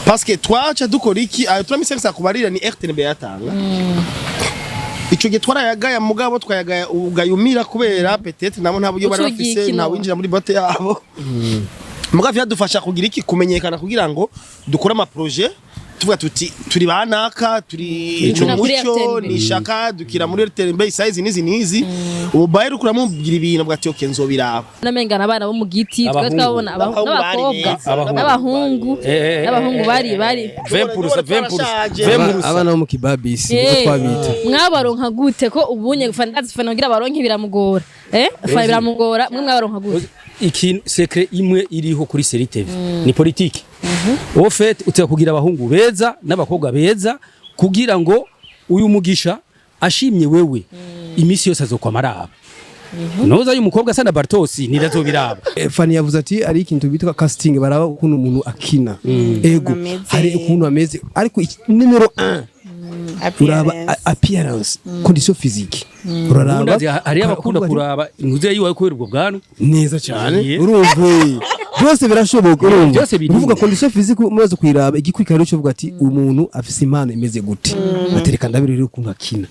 Parce que twaca dukora iki? Ayo 3500 kubarira ni RTNB yatanga. Ico gihe twarayagaya, mugabo twayagaya ugayumira kubera peut-être nabo nta buryo bari Ucugiye bafise, ikino. nta winjira muri boîte yabo. Mugabo vyadufasha kugira iki? Kumenyekana, kugira ngo dukore ama projet, tuvuga tuti turi banaka, turi Dukina kuri umuco RTNB. Ni shaka dukira muri RTNB size nizi nizi. Ubu baye rukuramubwira ibintu bwa ati: "Okay, nzobiraba." Namengana abana bo mu giti twe Abahungu. twabona Abahungu bari n'abakobwa beza. Abahungu. N'abahungu n'abahungu bari 20%, 20%, 20%. Abana bo mu kibabisi niko twabita. Mwabaronka gute ko ubunye fandazi fana kugira baronke biramugora, fana biramugora? Mwe mwabaronka gute? Ikintu secret imwe iriho kuri Série TV ni politique. Au fait, uteka kugira abahungu beza n'abakobwa beza kugira ngo uyu mugisha ashimye wewe, imisi yose azokwama araba. Noza uyu mukobwa asa na Bartosi ntirazobiraba. Fani yavuze ati ari ikintu bitwa casting, baraba ukuntu umuntu akina, ego. Ameze. Hari ukuntu ameze, ariko numéro 1 uraba appearance, condition physique, uraraba. Ubundi hari abakunda ukavuga ati, kuraba intuze yiwawe kubera ubwo bwanwa. Neza cyane. Yeah. Urumva, byose birashoboka, urumva. Byose birimo. Uvuga condition physique umaze kuyiraba, igikurikira cyo uvuga ati umuntu afise impano imeze gute, atereka ndabire rero ukuntu akina.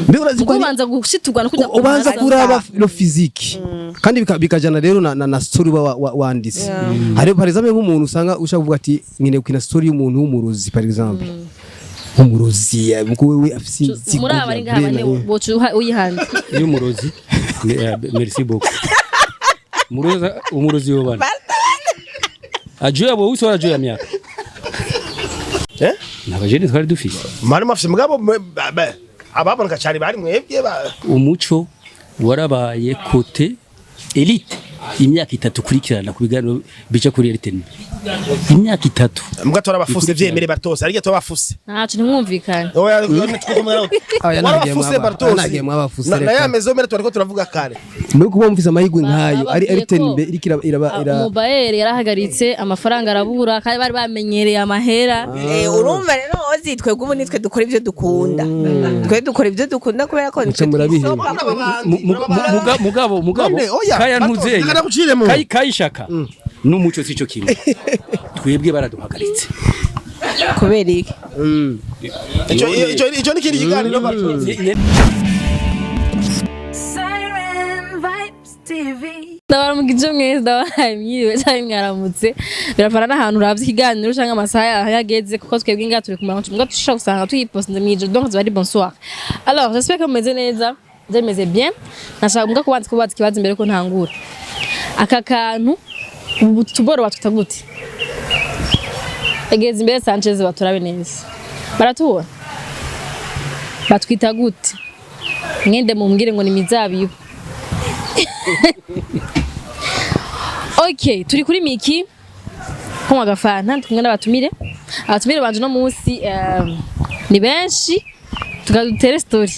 Mbega urazi ko Kuko ubanza gushiturwa no kujya ubanza kuraba le physique, kandi bikajana rero na story uba wanditse. Hari par exemple nk'umuntu usanga ushaka kuvuga ati nkeneye gukina story y'umuntu w'umurozi, par exemple nk'umurozi, kuko wewe afise inzigo. Muri aba bari ngaha bane boca uyihanze. Iyo umurozi, merci beaucoup. Umurozi, umurozi yobana ajuya bo wisi wala ajuya myaka. Eh? Nabajene twari dufise. Mari mafise, mugabo ababoneka cyane bari mwebwe Umuco warabaye côté élite imyaka 3 kurikirana ku biganiro bica kuri RTNB, imyaka 3. Mbwa torabafuse, vyemere Bartose, ariko torabafuse. Ntaco ntimwumvikane. Oya. Oya, nagiye warabafuse Bartose. Nagiye mwabafuse, Na reka. ya maison mère twariko turavuga kare. Muri kuba mufise amahirwe nkayo ari Bababwiye ko RTNB iriko iraba ira Umubayeri yarahagaritse amafaranga arabura, kandi bari bamenyereye amahera. Urumva rero ozi, twebwe ubu nitwe dukora ivyo dukunda, twe dukora ivyo dukunda kubera ko nitwe Muca murabiheba. twisopa. Mugabo None, oya, kaya Bartose, ntuzenya reka naguciremo. Kayishaka n'umuco sico kimwe, twebwe baraduhagaritse. Kubera iki? Ico ni ikindi kiganiro, Bartose. Siren Vibes TV. Ndabaramukije mwese, ndabahaye mwiriwe canke mwaramutse, biravana n'ahantu uravye ikiganiro canke amasaha yaho yageze, kuko twebwe ngaha turi ku murongo mbwa dushobora gusanga tuyipostinze mw'ijoro, donc ziba ari bonsoir. Alors j'espère que mumeze neza, je meze bien. Nashaka mbwa kubanza kubaza ikibazo imbere ko ntangura. Aka kantu ubu tuboro batwita gute? Egeza imbere Sanchez baturabe neza, baratubona. Batwita gute? Mwende mumbwire ngo ni mizabibu. Okay, turi kuri Miki kunywa agafanta, ndi kumwe n'abatumire. Abatumire banje uno munsi ni benshi, tukadutere story,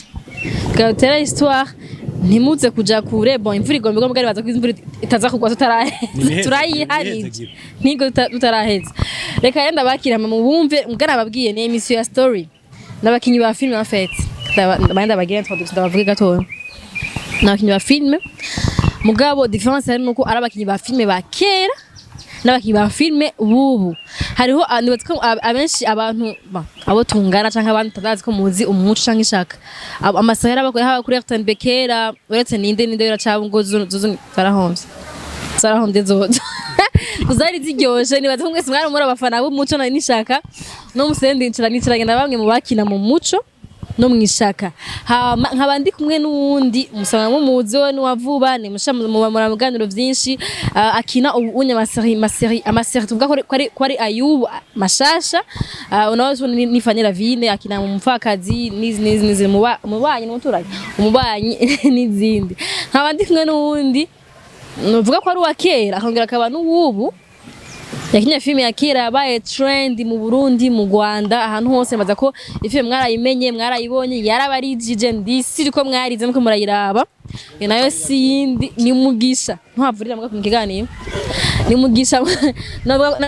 tukadutere histoire. Ntimuze kuja kure. Bon, imvura igomba igomba, baza ko imvura itaza kugwa tutaraheza. Nimiheze, Turayiharije nimiheze. ntigo tutaraheza. Reka yenda bakira mu bumve mbwa nababwiye ni émission ya story n'abakinyi ba film. En fait ndabandi bagira introduction, ndabavuge gatoya. N'abakinyi ba film, mugabo différence hari nuko ari abakinyi ba film ba kera n'abakinyi ba film bubu. Hariho nibaza ko abenshi abantu abo tungana canke abandi tutazi ko muzi umuco canke ishaka. Amasaha yarabakoye haba kuri RTNB kera, uretse ninde ninde biracaba ngo zo zarahomvye, zarahombye zozo kuzari ziryoshe. Nibaza ko mwese mwari muri abafana b'umuco na n'ishaka no musendi nicaranye na bamwe mu bakina mu muco no mwishaka. Hama nkaba ndi kumwe n'uwundi musanga mumuzi, we n'uwa vuba, ni musha mu mu biganiro vyinshi, akina ubu unye ama série tuvuga ko ari ayubu mashasha. Unawe ni Fanny Lavine, akina mu mupfakazi n'izi n'izi n'izi, mubanyi n'umuturanyi, umubanyi n'izindi. Nkaba ndi kumwe n'uwundi nuvuga ko ari uwa kera akongera akaba n'uwubu, yakinye filime ya kera yabaye trend mu Burundi, mu Rwanda, ahantu hose. Mbaza ko ifilme mwarayimenye, mwarayibonye, yarabarijije, ndisi ko mwarize muko murayiraba. Iyo nayo si yindi, ni Mugisha. Ntuhavurira mbwa mu kiganiro ni Mugisha.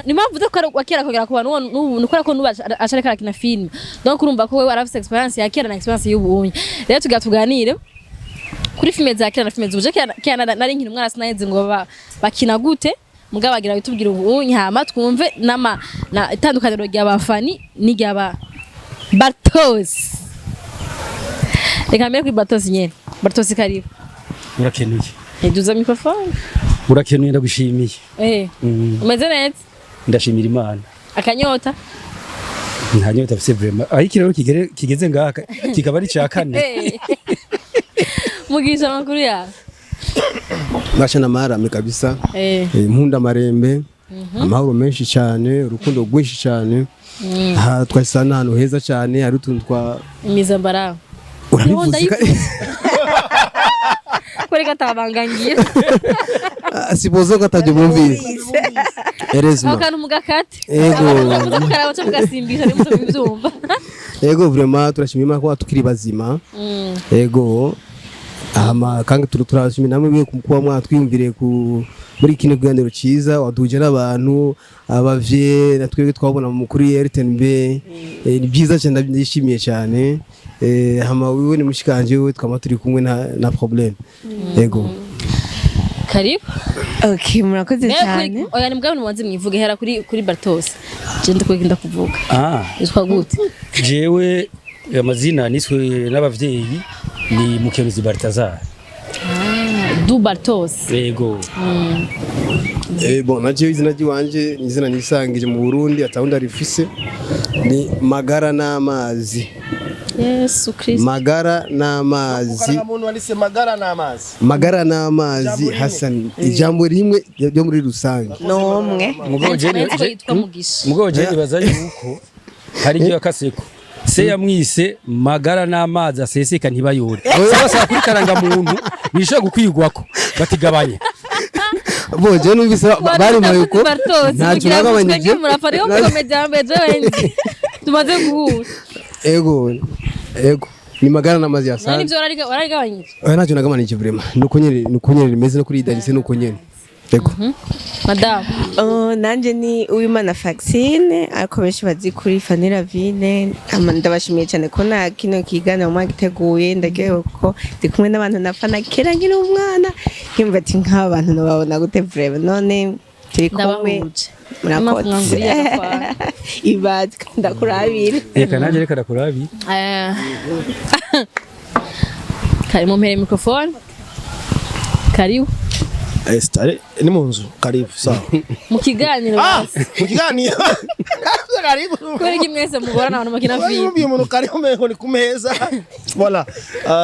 Ni mpamvu ko ari uwa kera akongera kuba n'ubu, ni ukubera ko n'ubu acareka arakina filime, donc urumva ko wewe arafise expérience ya kera na expérience y'ubu. Rero tugira tuganire kuri filime za kera na filime z'ubu. Je kera nari nkiri umwana, sinaheze ngo bakina gute. Mugabo agira bitubwira ubu hama twumve nama na itandukaniro rya Fani n'irya Bartos. Reka mbere kuri Bartos nyene. Bartos, karibu. Urakenuye. Eduza microphone. Urakenuye, ndagushimiye. Umeze neza? Ndashimira Imana. Akanyota? Nta nyota afise vraiment, aho ikiraro kigeze ngaha kikaba ari ca kane. Mugisha, amakuru yawe? Basha na marame kabisa. Impunda marembe, amahoro menshi cyane, urukundo rwinshi cyane. Aha twahise n'ahantu heza cyane, hari utuntu twa Imizambara. Urabivuze Kwereka tabangangira. Sipozo ko atabyo bumvise. Aho Erezma. kantu mugakate. Ego. Muza mukaraba cyo mugasimbisha nimuzo bibyumva. Ego, vraiment turashima Imana kuba tukiri bazima. Ego. Hama kandi turashima namwe mwe kuba mwatwiyumviriye ku muri kino kiganiro cyiza waduhuje n'abantu abavye na twebwe twabona mu kuri RTNB. Ni byiza cyane, ndabyishimiye cyane. Hama wewe ni mushikanje, wewe twama turi kumwe na problème. Ego. Karibu. Okay, murakoze cyane. Oya, ni mugabo mubanze mwivuge, hera kuri Bartos. Je ndiko kuvuga. Ah. Yitwa gute? Jewe amazina niswe n'abavyeyi ni Mukenuzi Baltazar. Du Bartos. Yego. Bon, naje izina ry'iwanje ni izina nisangije mu Burundi, atawundi arifise, ni Magara n'amazi. Yesu Kristo. Magara n'amazi. Muntu wanditse Magara n'amazi. Magara n'amazi. Ijambo rimwe. Hassan, ijambo rimwe ryo muri rusange. N'umwe. Mugabo je Ariko yitwa Mugisha. Mugabo je nibaza yuko hari ibyo yakaseko se yamwise Magara n'amazi aseseka ntibayore, sasa kuri karanga muntu bishobora gukwigwako batigabanya. Bo je numvise bari mayuko Bartos. Ntacyo nagabanije. Murapfa rero mukomeza mbere je tumaze guhura. Ego, ego, ni Magara n'amazi Nani yasanze. ivyo wararigabanyije? Oya, ntacyo nagabanije vraiment, nuko nyene rimeze no kuri identité nuko nyene. Ego. Madame. Oh, nanje ni Uwimana Faxine, ariko benshi bazi kuri Fanny Ravine. Ndabashimiye cyane ko na kino kiganiro mwagiteguye. Ndaryohewe kuko ndi kumwe n'abantu nafana kera nkiri umwana, nkimva ati nk'aba bantu nababona gute vraiment, none turi kumwe. Ndabahuje. Murakoze. Mwanguriye agakwaha. Ibaze ndakurabira. Reka nanjye, reka ndakurabi. Kari mu mpere microphone. Karibu. Estare ni mu nzu, karibu, sawa. Mu kiganiro. Ah, Basi. mu kiganiro. Karibu. Kubera iki mwese mugorana abantu bakina filime? Yumviye umuntu karibu umengo ni ku meza. Voilà.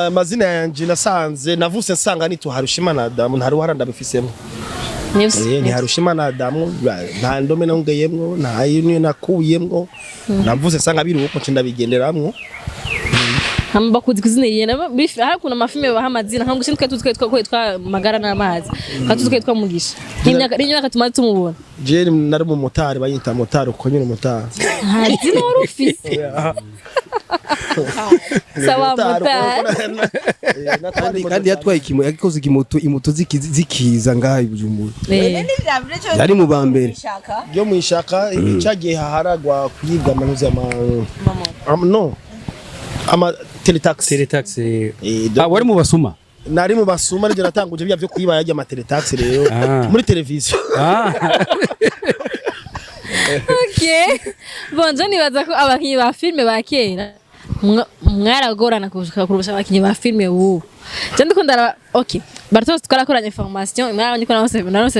Amazina yanje nasanze navuse nsanga nitwa Harushimana Adamu, nta ruhara ndabifisemo. Nivyo. Ni Harushimana Adamu, nta ndome nongeyemwo, nta niyo nakuyemwo. Navuze nsanga biri uko nce ndabigenderamwo. Hama bakuzi kuzina iriye nabo hari ukuntu amafilme baha amazina nka ngo twe tuzi ko yitwa Magara n'amazi, kandi tuzi ko yitwa Mugisha n'imyaka tumaze tumubona. Je nari mu motari, bayita motari uko nyine motari. Nta zina wari ufise? Sawa, motari. Kandi yatwaye ikimo, yakoze ikimoto, imoto zikiza ngaha i Bujumbura. Yari mu ba mbere. Ryo mwishaka cyagiye haharagwa kuyibwa amanuzi ama no ama teletax. Teletax. Ah, wari mu basuma? Nari mu basuma, niryo natanguje bya byo kuyiba yajya ama teletax rero muri televiziyo. Ah. Okay. Bon, je nibaza ko abakinyi ba filme ba kera mwaragorana kurusha abakinyi ba filme ubu. Je ndiko ndaraba, okay. Bartos twarakoranye formation, mwarabonye ko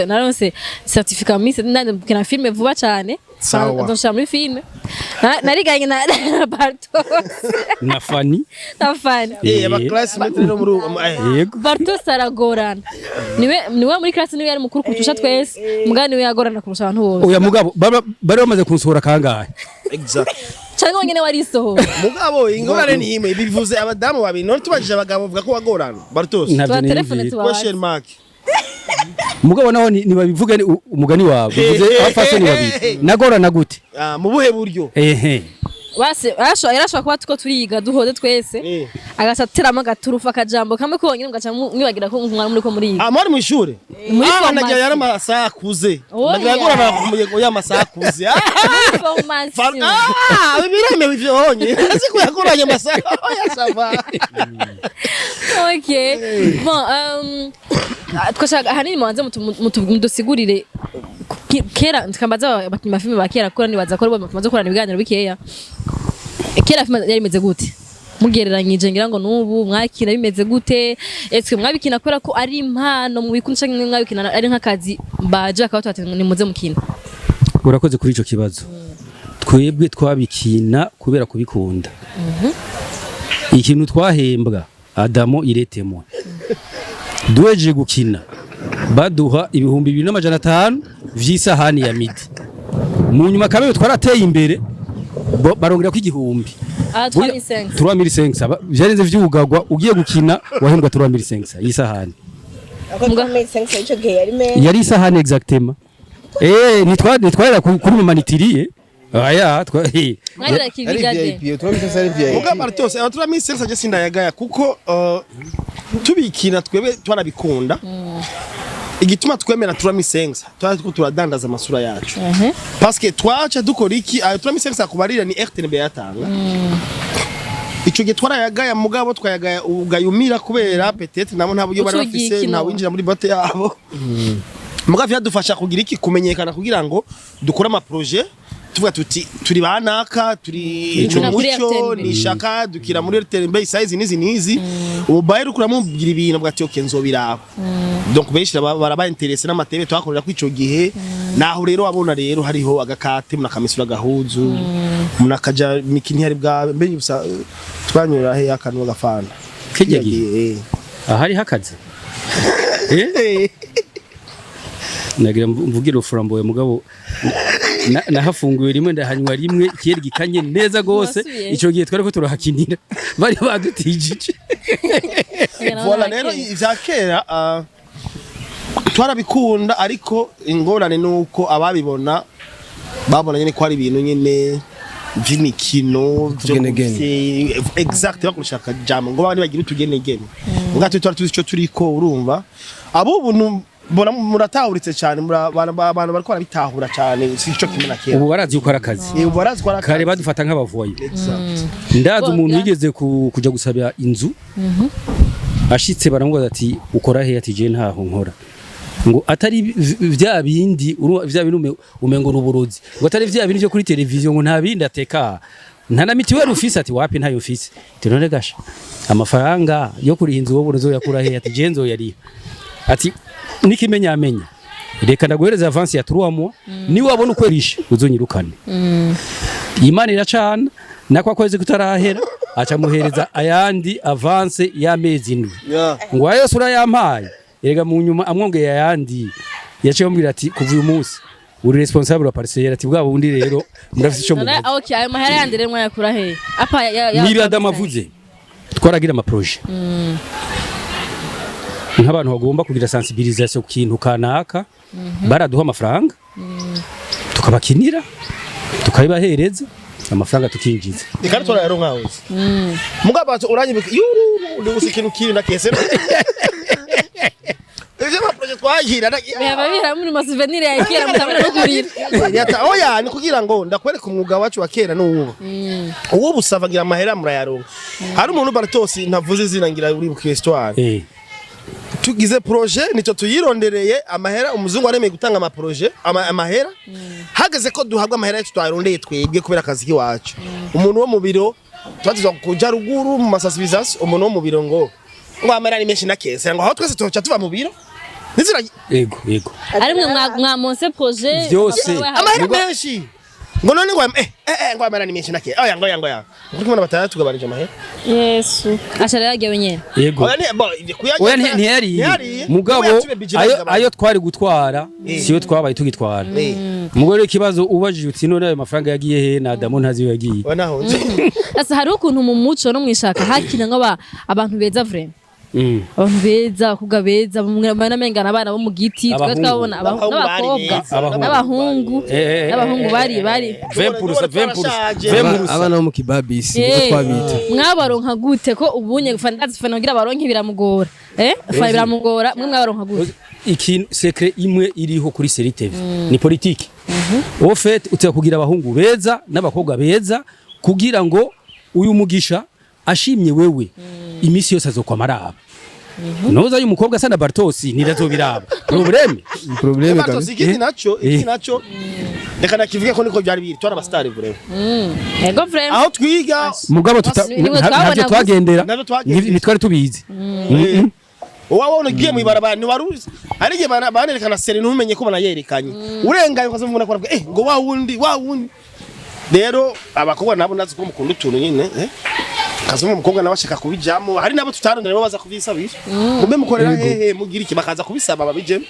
naronse certificat Miss ndande gukina filme vuba cyane. Sawa. Nzosha muri filme. Nariganye na Bartos. Na Fanny. Na Fanny. Aba classmate rero muri Yego. Bartos aragorana. Niwe muri classe niwe yari mukuru kurusha twese. Mugani niwe yagorana kurusha abantu bose. Oya mugabo bari bamaze kunsohora kangahe? Exact. Cyangwa wenyene warisohora. Mugabo ingorane ni imwe, bivuze abadamu babiri, none tubajije abagabo bavuga ko bagorana, Bartos? Ntabyo Tuba telefone niyumvira. tubabaze. Question mark. Mugabo naho nibabivuge ni umugani wawe bivuze abafasoni babiri nagorana gute? Ah, mu buhe buryo? Ehe. Base yarashobora kuba tuko turiga duhoze twese, agaca ateramo agaturufa, akajambo kamwe konyine, mugaca mwibagira ko mwari muriko muriga. Ah, mwari mw'ishure? Muri Ah, formation. nagira yari amasaha akuze. Oya. Nagira yagorana ku ya masaha akuze. Ah, Muri formation. Ah, biremewe ivyo honye. Siku yakoranye amasaha. Oya, ça va. Ok, bon, twashaka ahanini mubanze mudusigurire kera, tukambaza abakinnyi ba filime ba kera, kuko nibaza ko aribo tumaze gukorana ibiganiro bikeya. Kera filime yari imeze gute mugereranyije ngira ngo n'ubu? Mwakina bimeze gute? Ese mwabikina kubera ko ari impano mubikunda, canke mwabikina ari nk'akazi baje bakaba bati nimuze mukina? Urakoze kuri ico kibazo. Twebwe twabikina kubera kubikunda. Ikintu twahembwa, Adamo iretemwe, duhejeje gukina baduha 2500 vy'isahani ya midi. Mu nyuma kabere twarateye imbere, barongera ko 1000. Ah, 3500. 3500 vyarenze vyugagwa. Ugiye gukina wahembwa 3500 y'isahani. Ako 3500 ico gihe yari menshi. Yari isahani exactement. Nitwarira kuri humanitariye aya twa Mwarira Ari kibigade. VIP, turabise ari VIP. Muga Bartos, aba turamisi je sindayagaya kuko tubikina twebwe twarabikunda. Igituma twemera turamisensa, twari turiko turadandaza amasura yacu. Parce que twaca dukora iki, ayo turamisensa kubarira ni RTNB yatanga. Ico gihe twarayagaya, mugabo twayagaya ugayumira kubera peut-être nabo nta buryo bari Ucugiye bafise, ikino. nta winjira muri boîte yabo. Mugabo vyadufasha kugira iki, kumenyekana, kugira ngo dukore ama projet tuvuga tuti turi banaka, turi Dukina kuri umuco RTNB. ni shaka dukira muri RTNB size nizi nizi. Ubu baye kuramubwira ibintu bwa ati okay, nzobiraba. Donc benshi baraba intéressé n'amatebe twakorera ko ico gihe. Naho rero wabona rero hariho agakate, umuntu akamisura agahuzu, umuntu akaja mikini, hari bwa mbe gusa twanyura he akantu gafana. Kirya gihe? Ahari hakaze. Nagira mvugire ufuramboye, mugabo nahafunguye rimwe, ndahanywa rimwe ikiyeri gikanye neza gose. Wasubiye? Ico gihe twariko turahakinira bari badutijije. Voilà, rero ivya kera twarabikunda, ariko ingorane nuko ababibona babona nyene ko ari ibintu nyene vy'imikino vyo Utugenegene. Exact, bakoresha akajambo ngo abandi bagira utugenegene, ubwa twe twari tuzi ico turiko. Urumva abubu mbona muratahuritse cyane, abantu bariko barabitahura cyane, si ico kimwe na kera. Ubu barazi yuko ari akazi. Ubu barazi ko ari Kare akazi. badufata nk'abavoyi. Exact. Ndazi umuntu Bonga. yigeze kuja gusaba inzu, ashitse baramubaza ati ukora he? Ati je ntaho nkora. Ngo atari vya bindi vya bindi umengo n'uburozi, ngo atari vya bindi vyo kuri televiziyo, ngo nta bindi ateka, nta na mitiweli ufise? Ati wapi, ntayo ufise. Ati none gasha amafaranga yo kuriha inzu wowe uzoyakura he? Ati je nzoyariha. Ati nikimenyamenya reka ndaguhereza avance ya 3 mois, niba wabona ukwerisha uzonyirukane. Imana iracana nako akwezi kutarahera aca muhereza ayandi avance y'amezi 7. Ngo ayo sura yampaye erega. Mu nyuma amwongeye ayandi, yaciye amubwira ati kuva uyu munsi uri responsable wa parcelle. Ati bwa bundi rero murafise ico None muvuze. okay, ayo mahera yandi rero mwayakura he? Apa ya Niba Adamu avuze, twaragira ama projet nk'abantu bagomba kugira sensibilisation ku kintu kanaka, baraduha amafaranga tukabakinira, tukabibahereza amafaranga tukinjiza. Ikari turayaronka hose. Mugabo ati uranyibuka yuru ndi gusa ikintu kiri nakese. Ivyo ma projet twagira Bihaba bihera muri ma souvenir ya kera mutabona no kurira. Yata oya, ni kugira ngo ndakwereka umwuga wacu wa kera n'uwubu. Uwubu usava ngira amahera murayaronka. Hari umuntu Bartosi, ntavuze izina, ngira uri mu histoire. Tugize projet nico tuyirondereye amahera, umuzungu aremeye gutanga ama projet amahera. Hageze ko duhabwa amahera yacu twarondeye twebwe kubera akazi kiwacu. Umuntu wo mu biro, twatizwa kuja ruguru mu ma sensibilisation, umuntu wo mu biro ngo amahera ni menshi nakese, ngo aho twese tuca tuva mu biro. Nizira Ego, ego. Ari mwe mwamonse projet. Vyose. Amahera menshi, ngo none ngo ngo amahera ni menshi nake, oya, ngo oya, ngo oya, kuri kumwe batandatu tugabanije amahera. Yesu, acha rero yagiye wenyene. Yego. Oya, ni bo kuyarya. Oya, ntiyariye, mugabo ayo twari gutwara siyo twabaye tugitwara. Mugabo rero ikibazo ubajije uti none ayo mafaranga yagiye he? Na Adamu ntazi iyo yagiye. Oya, nahonze. Asa hari ukuntu mu muco no mwishaka hakina nk'aba abantu beza vraiment. Abantu beza, abakobwa beza, bamwe namenga abana bo mu giti twe Abahungu. twabona Abahungu bari n'abakobwa beza. Abahungu. n'abahungu Eh, n'abahungu bari 20%, 20%, Twarashaje. 20%. Abana bo mu kibabisi niko twabita. Mwabaronka gute ko ubunye fandazi fana kugira baronke biramugora, fana biramugora, mwe mwabaronka gute? Ikintu secret imwe iriho kuri Série TV ni politique. Au fait, uteka kugira abahungu beza n'abakobwa beza kugira ngo uyu mugisha ashimye wewe, imisi yose azokwama araba. Noza uyu mukobwa asa na Bartosi ntirazobiraba, problème. Problème Bartos, kabisa. ikindi naco, ikindi naco reka nakivuge ko niko byari biri, twari abasitari vraiment. Ego, vraiment. Aho twiga Mugabo tuta Nimwe twabona ntabyo gusa. twagendera. Ntabyo twagendera. Ntitwari tubizi. Wabona ugiye mu ibarabara ntiwari uzi, hari igihe banerekana série ntumenye ko banayerekanye, urengaye ukaza mubona ko baravuga ngo wa wundi, wa wundi. Rero abakobwa nabo nazi ko mukunda utuntu nyine, kazumva umukobwa nawe ashaka kubijamo, hari nabo tutarondera nabo baza kubyisabira, mube mukorera hehe, mugira iki, bakaza kubisaba babijemo.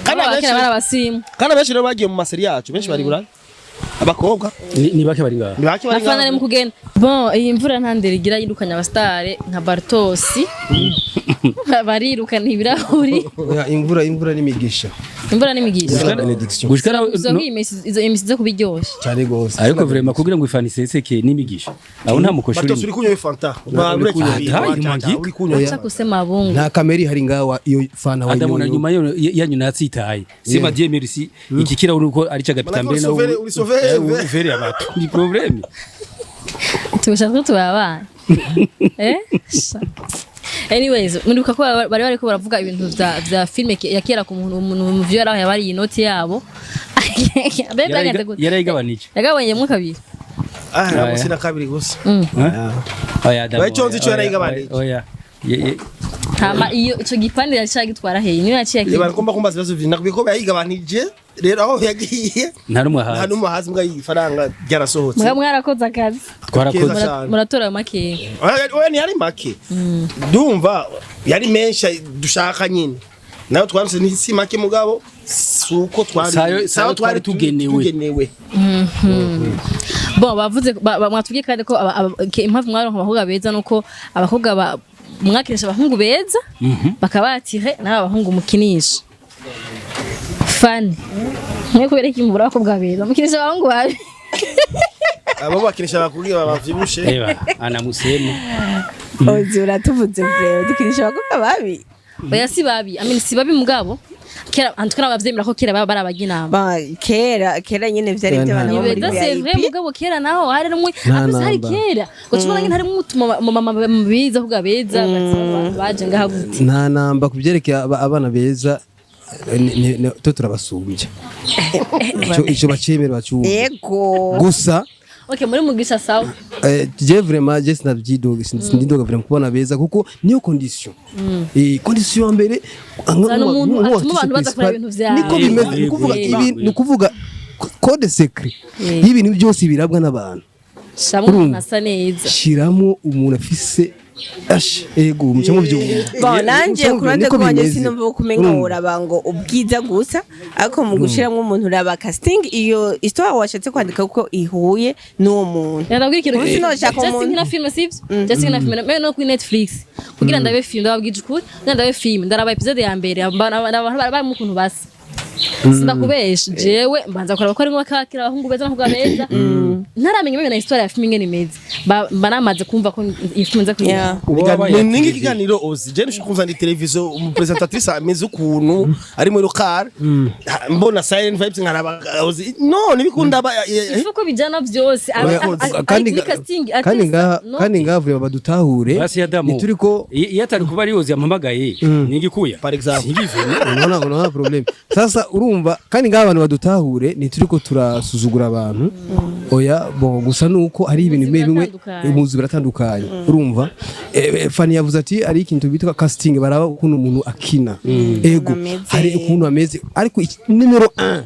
Kandi abakera abenshi bari abasirimu. Kandi abenshi rero bagiye mu ma série yacu, benshi bari burayi abakobwa. Ni bake bari ngaha. Ni bake bari Nafana ari mu ngaho. kugenda. Bon, iyi mvura nta ndero igira, yirukanye abasitare nka Bartosi, barirukana ibirahuri. Oya, imvura n'imigisha. Imvura n'imigisha. Imvura benediction. Gushika Izo nk'iyi misi, izo imisi zo kubiryosha. Cyane gose. Ariko vraiment, kugira ngo ifani iseseke n'imigisha, aho nta mukoshi Bartos, uri urimo. kunywa fanta? Uri kunywa. Ah, iri mwangika. Uri kunywa. Acha kusema bungu. Nta kamera ihari ngawa iyo fana. Adamu na nyuma yo yanyu natsitaye sema Dieu merci, iki kirahuri uko ari cagapita Manake mbere nawe. uri sauvé. Uvere abantu ni problème. Tubasha tuba abana. Sha. Anyways, muribuka ko bari bariko baravuga ibintu vya filme ya kera, ku muntu umuntu mu vyo yaraho yabari inoti yabo. Be byagenze gute? Yarayigabanije. Yagabanyemo kabiri. Ah, ntabwo Oya. sina kabiri gusa. Oya Adamu. Oya, ico nzi ico oya, yarayigabanije. Oya. Hama iyo ico gipande yaciye gitwara hehe? Niyo yaciye Reba, akira. ngomba kumbaza ibibazo vyinshi, nakubwiye ko yayigabanije, rero aho yagiye Nta numwe nta ahazi. n'umwe ahazi, mbwa ifaranga ryarasohotse. Muga mwarakoze akazi. Twarakoze. Keza cyane. Muratora ayo makeya. Oya, oya, ntiyari make, ndumva yari menshi dushaka nyine, nayo twaruse ni si make, mugabo si uko twari Sayo twari tugenewe. Tugenewe. Bon, bavuze mwatubwiye kandi ko impamvu mwaronka abakobwa beza nuko abakobwa mwakinisha abahungu beza bakabatire n'aba bahungu mukinisha. Fani, mwe kubera iki mubura abakobwa beza mukinisha abahungu babi? Abo bakinisha bakubwira bavyibushe. Eba anamusema. Ozi uratuvuze vraiment, dukinisha abakobwa babi? Oya, si babi, I mean, si babi, mugabo kera antukana abavyemera ko kera baba bari abaginama. Ba, kera nyene vyari Kera iby'abana bo Ni muri beza, c'est vrai, VIP. mugabo kera naho hari rumwe Nta afise hari namba. kera ngo tubona nyine harimo utuma mama biza kuga beza baje ngaha gute. Nta namba ku byerekeye abana beza, to turabasumbya, ico bacemera bacumva. Yego. Gusa Okay, muri mugisha sawa. Je vraiment, je sinavyidoga, sindidoga vraiment kubona beza, kuko niyo condition, condition ya mbere. Zana umuntu atuma abantu baza kureba ibintu vyawe. Niko bimeze, ni ukuvuga Yego, ibi, ni ukuvuga code secret y'ibintu byose birabwa n'abantu. Shamwe umuntu asa neza. Shiramo umuntu afise ash, ego, muca muvyumva. Bon, nanje Muca ku ruhande niko rwanjye bimeze. sinumva ko umenga Urumva. woraba ngo ubwiza gusa, ariko mu gushiramwo umuntu uraba casting, iyo histoire washatse kwandika kuko ihuye n'uwo muntu. Ndabwira ikintu. Ubu sinoshaka Just umuntu- nkina film, sivyo? Just nkina film mais no kuri Netflix kugira ndabe film, ndababwije ukuri, kugira ndabe film ndaraba episode ya mbere, abantu bari mu kuntu basa. Sindakubesha, jewe mbanza kuraba ko arimwo bakakira abahungu beza n'abakobwa beza, ntaramenya imwe na histoire ya film ingene imeze. Mba namaze kumva ko iyi film nza kuyiraba. Yeah. Uba wabaye Ni ningi active. kiganiro ozi je nshaka kumva ndi televiziyo, umupresentatrice ameze ukuntu ari muri car, mbona Silent Vibes nkaraba ozi, no nibikunda ba Ifu ko bijana byose. Oya, Kandi casting kandi ngaha no. kandi ngaha vraiment badutahure. Basi Adamu. Nituriko Iyo atari kuba ari yozi yampamagaye ningikuya. Par exemple. Singivene. Unaona problème sasa, urumva, kandi ngaha abantu badutahure, ntituriko turasuzugura abantu, oya. Bon, gusa nuko hari ibintu bimwe bimwe biratandukanye. Muzi biratandukanye, urumva. Fani yavuze ati ari ikintu bitwa casting, baraba ukuntu umuntu akina, ego. Ameze. Hari ukuntu ameze, ariko numéro 1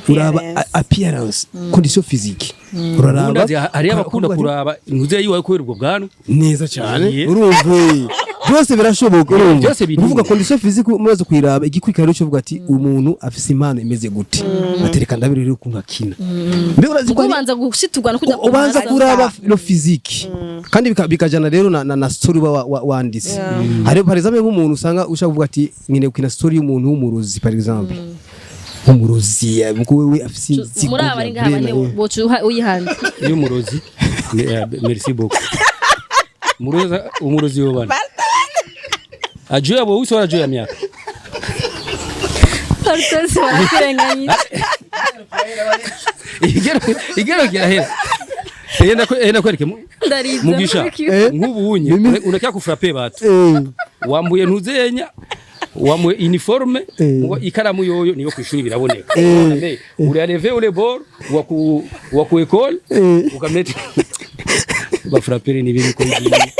uraba Appearance. Appearance, condition physique, uraraba. Ubundi hari abakunda ukavuga ati, kuraba intuze yiwe kubera ubwo bwanwa. Neza cyane. Yeah. Urumva. Byose birashoboka, urumva. Byose birimo. Kuvuga condition physique, umaze kuyiraba, igikurikira rero uvuga ati umuntu afise impano imeze gute, atereka ndabire rero ukuntu akina. Mbega urazi ko Ubanza gushiturwa no kujya ubanza kuraba le physique, kandi bikajana rero na story uba wanditse. Hari par exemple nk'umuntu usanga ushaka kuvuga ati nkeneye gukina story y'umuntu w'umurozi, par exemple umurozi, kuko wewe afise inzigo. Muri aba bari ngaha bane boca uyihanze. Iyo umurozi, merci beaucoup. Umurozi, umurozi yobana ajua weusi wala juu ya miaka. Barutose barakurenganyije. Igero igero kirahera. Enda kwereke Ndariza. Mugisha. Nk'ubu unye unakia kufrape batu wambuye ntuzenya, wambuye uniforme, ngo ikaramu yoyo niyo kwishuri biraboneka. Mais uri arrivé ule bord wa ku école ukameta bafrapere ni ibintu ko ngiye.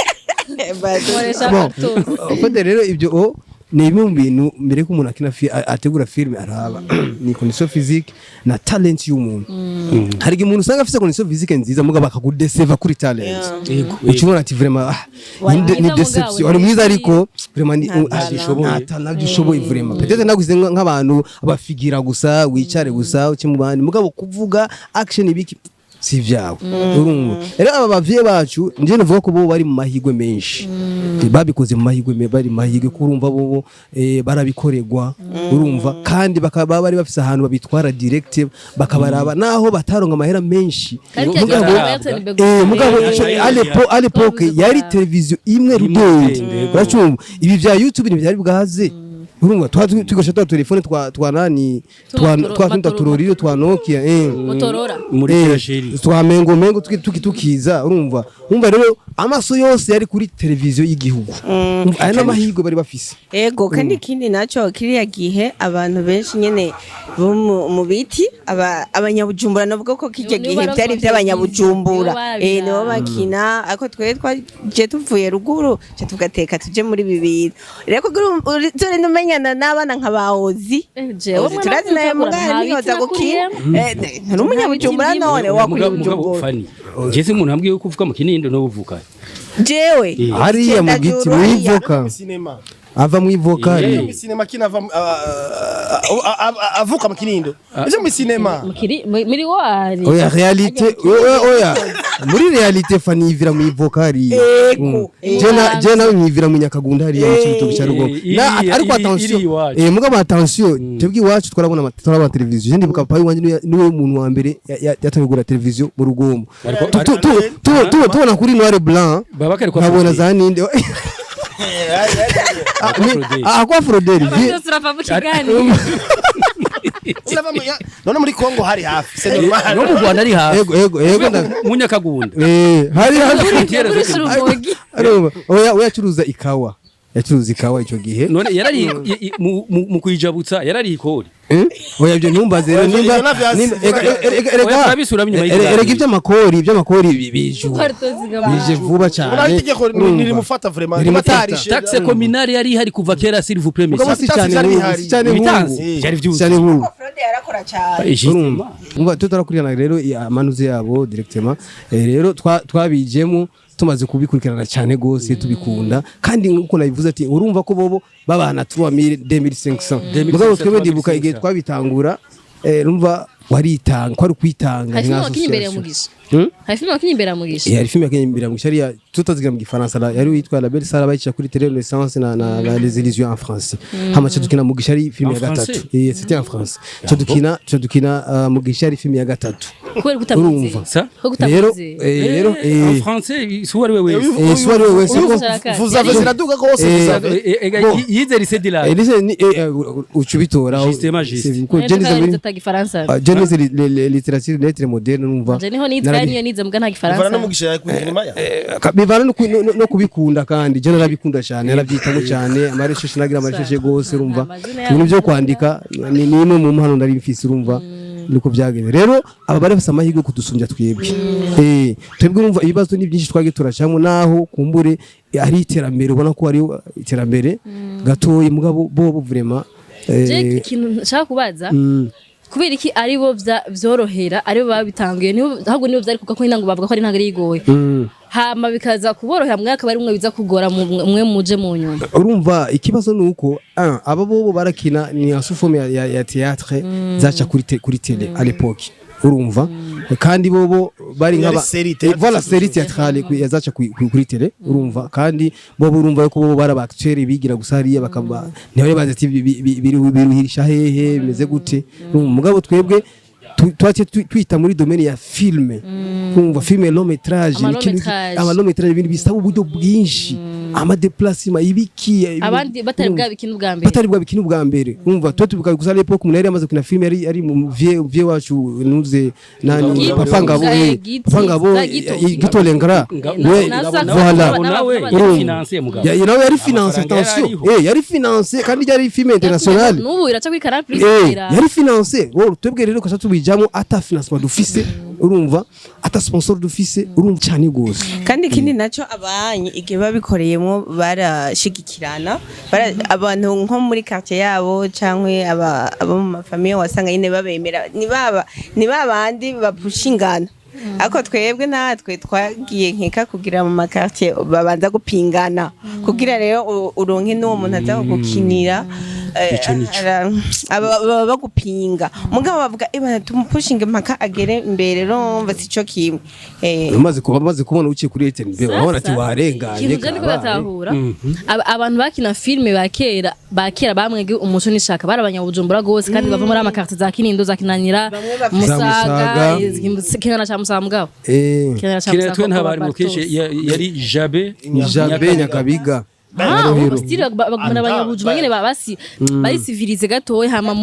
Koresha Bon, Barutose. en fait rero ibyo ni bimwe mu bintu mbere ko umuntu akina ategura filime araba ni condition physique na talent y'umuntu. Hari igihe umuntu usanga afise condition physique nziza, mugabo akagudeseva kuri talent. Ukibona ati vraiment Wari ni mwiza deception. mugabo, Wari mwiza ariko vraiment ni Ntabishoboye. ntabyo ushoboye vraiment. Peut-être naguze nk'abantu abafigira gusa, wicare gusa uce mu bandi, mugabo kuvuga action ibiki si vyawe, urumva. Rero aba bavyeyi bacu nje navuga ko bo bari mu mahirwe menshi. Babikoze mu mahirwe bari mu mahirwe ko urumva bo barabikorerwa, urumva, kandi bakaba bari bafise ahantu babitwara direct bakabaraba naho bataronka amahera menshi. Kandi Mugabo mugabo ico à l'époque yari televiziyo imwe rudende, uracumva. Ibi vya YouTube ntibyari bwaze, urumva, twa tugasha twa telefone twa nani, twa tunda turoriro twa Nokia. Motorola. Muri kirasheri. Twa mengo mengo tuki tukiza, urumva. Urumva rero amaso yose yari kuri televiziyo y'igihugu. Urumva, aya n'amahirwe bari bafise. Ego, kandi ikindi naco, kiriya gihe abantu benshi nyene bo mu biti, abanyabujumbura, navuga ko kirya Nibo gihe baronka byari by'abanyabujumbura. televiziyo, nibo Nibo bakina, ariko twebwe twaje tuvuye ruguru ca tugateka tuje muri bibiri rero kugira uzorinde umenyana n'abana nka baozi. Jewe Ozi turazi naye mugani ntiyoza gukina. Nturi umunyabujumbura none wakuriye Mugabo Bujumbura. Fani, jese umuntu ambwiye ko uvuka mu Kinindo no uvuka Jewe Hariya mu giti Cendajuru hariya. mwivoka Sinema. ava mwivoka. Mu sinema kina ava avuka mu Kinindo. Ese mu sinema. Mukiri muri wari. Oya, réalité, oya oya, muri réalité Fani yivira mu ivoka hariya. Ego. Je nawe mwivira mu Nyakagunda hariya mu Cibitoke cya Rugombo. Iriya- Ariko iri attention, iwacu. Mugabo attention, twebwe iwacu twarabona twarabona televiziyo. Je ndibuka papa wanje niwe muntu wa mbere yatangiye kugura televiziyo mu Rugombo. Tubona kuri noir et blanc. Baba kari kwa Nkabona Froderi. za ninde. Froderi. Kwa Froderi. Byose urava mu kiganiro. None muri Kongo hari hafi. C'est normal. No mu Rwanda ari hafi. Ego ego ego Mu Nyakagunda. Hari hafi. Frontiere Ugurisha urumogi. Arumva, oya oya, acuruza ikawa, yacuruza ikawa icyo gihe. None yarari mu kuyijabutsa yarari ikori. Eh? Oya, ibyo ntumbaze rero. Oya, Nimba ivyo navyo erega Oya, turabisubiramo inyuma y'ikiganiro. Erega iby'amakori bije ubu. Barutose Bije vuba cyane. Urabona itegeko Urumva. nirimufata vraiment. Nirimufata. Nimatarishe. Taxe communale yari ihari kuva kera, s'il vous plaît. Mugabo Monsieur. si cyane Ibitansi nk'ubu, byari si cyane Ibitansi nk'ubu. byari Si byuzuye. cyane nk'ubu. Frode yarakora cyane. Justement. Umva, tutarakurikirana rero amanuze yabo directement. Rero twabijemo tumaze kubikurikirana cyane gose, tubikunda, kandi nkuko nabivuze ati urumva ko bobo babana 3000, 2500, mugabo twebwe ndibuka igihe twabitangura, urumva waritanga, kwari kwitanga. Hari filime Nka wakinye imbere ya association. Mugisha. Hmm? Hari filime wakinye imbere ya Mugisha. Hari filime yakinye imbere ya Mugisha hariya tutazigira mu Gifaransa, yari witwa La Belle Sara, bayicisha kuri Télé Renaissance na Les Illusions en français. Hama ca dukina Mugisha ari filime En ya gatatu. français? C'était en français. Ca dukina Mugisha ari filime ya gatatu. Kubera kutamwizeye. Urumva. Ça? Kubera Rero kutamwizeye. rero En français si uwo ari we wese. Si uwo ari we wese. Vous avez ziraduga rwose, vous avez. Bon. Yize lycée de la Lycée ni uca ubitora. Justement, juste. Ko je nize muri ata gifaransa. Je nize littérature, lettres modernes, numva. Je niho nize kandi niyo nize mbwa nta Ivana gifaransa. n'umugisha yakuye ya. Bivana no kubikunda, kandi je narabikunda cyane, narabyitamo cyane, amarecherche nagira amarecherche gose, urumva. Amazina yabo. Ibintu byo kwandika ni imwe mu mpano nari mfise, urumva, niko byagenze. Rero aba bari bafise amahirwe yo kudusumbya twebwe. Twebwe urumva ibibazo ni byinshi twagiye turacamo, naho kumbure ari iterambere, ubona ko ari iterambere gatoyi, mugabo bo vraiment Je ikintu nshaka kubaza, kubera iki ari bo vyorohera, ari bo babitanguye, nibo ahubwo nibo vyari kuko intango bavuga ko ari intango ari igoye. Hama bikaza kuborohera, mwe akaba ari mwe biza kugora, mwe muje mu nyuma. Urumva, ikibazo ni uko aba bobo barakina ni en sous forme ya théâtre zaca kuri télé à l'époque, urumva, kandi bobo bari Yari nk'aba série théâtre. Voilà, série théâtrale yazaca kuri télé, urumva, kandi bobo urumva ko bobo bari aba acteurs bigira gusa hariya, bakaba ntibari bazi ati biruhirisha hehe, bimeze gute. Urumva, mugabo twebwe twaciye twita muri domaine ya film, urumva, film long métrage. Ama Ni long ikintu métrage. Ama long métrage, ibintu bisaba uburyo bwinshi, ama déplacement, ibiki Abandi batari urumva. bwa bikina ubwa mbere. Batari bwa bikina ubwa mbere, urumva, tuba tubibuka gusa l'époque umuntu yari amaze gukina film, yari mu vieux wacu nuze nani. Gito, Papa Ngabo. Giti, Papa Ngabo. za Gito. Gito Lengara. We voilà. Nawe Urumva. yari financé, mugabo. Nawe yari financé. Amafaranga yari Attention. ariho. Yari financé kandi yari film international. N'ubu iraca kuri Canal Plus. Yari financé. Wowe twebwe rero ukasha tubijamo ata financement dufise, urumva, ata sponsor dufise, urumva cyane gose. Kandi ikindi nacyo, abanyi igihe babikoreyemo barashigikirana. Abantu nko muri quartier yabo cyangwa abo mu ma famille, wasanga nyine babemera, ni babandi bapushingana. Ariko twebwe natwe twagiye nkeka kugira mu ma quartier babanza gupingana kugira rero uronke n'uwo muntu aza kugukinira. Ico nico. Baba bagupinga, mugabo bavuga ibana tumupushinge mpaka agere imbere, urumva sico kimwe. Umaze kubona uciye kuri RTNB, urabona ati warenganye. Ikintu je ndiko Kabaye. ndatahura, abantu bakina filime ba kera bamwege umuco n'ishaka, bari abanyabujumbura gose kandi bava muri ama quartier za Kinindo, za Kinanira, Bamwe bafise- Za Musaga. Musaga. Kinanira ca Musaga, mugabo Kinanira ca Kera Musaga twe ko ntabari mu Bartos. kenshi yari Jabe. Jabe Nyakabiga. Ah, Rohero. style bagumana abanyabujumbura nyene, basi barisivirize gatoya, hama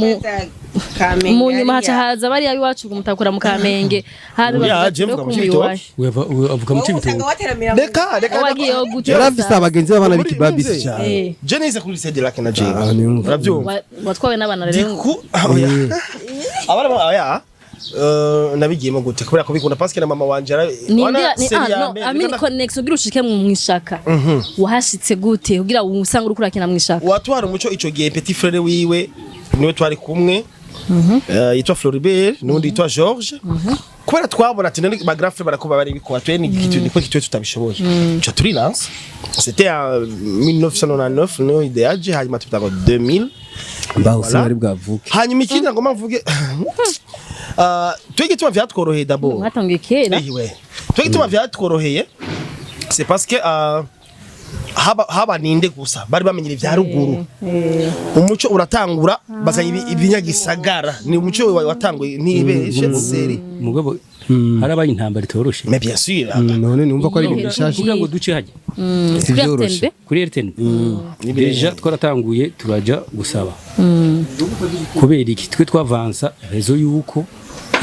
Kamenge mu nyuma haca hariya. haza bariya iwacu mutakura mu Kamenge hano. Oya, je mvuga mu Cibitoke. Avuga mu Wowe Cibitoke. usanga wateramira mu Reka reka. Wagiye gutyo. Yari afise abagenzi b'abana b'ikibabisi Muri- cyane. Je nize kuri lycée de Lac na James. Ah, niyumva. Urabyumva? Watwawe n'abana rero. Diku oya. Abana oya. Nabigiyemo gute? Kubera ko bikunda, parce que na mama wanje ni wana ndi ni série ah ya no mbere, I mean connection kugira ushike mu mwishaka, wahashitse gute kugira usange uriko urakina mwishaka? Watwara umuco ico gihe, petit frère wiwe niwe twari kumwe, yitwa Floribert, n'undi yitwa George. Kubera twabona ati none ba grand frère barakuba bari bikora, twe ni kitu niko kitwe tutabishoboye, tuca turi lance. C'était en 1999 niyo idée yaje, hanyuma tubitanga 2000. Mbaho Voilà. sinari bwavuke. Hanyuma ikindi ngomba mvuge, twe gituma vyatworoheye d'abord Mwatangiye kera. Ewe. Twe gituma vyatworoheye, c'est parce que haba ninde gusa bari bamenyera ivya ruguru. Umuco uratangura bazanye ibinyagisagara, ni umuco watanguye ntibeshe série. Mugabo harabaye intambara itoroshe. Mais bien sûr. None numva ko ari ibintu bishasha. Kugira ngo duce hajya Si Kuri byoroshe. RTNB. Kuri RTNB déjà twaratanguye turaja gusaba. Kubera iki? Twe twavansa rezo yuko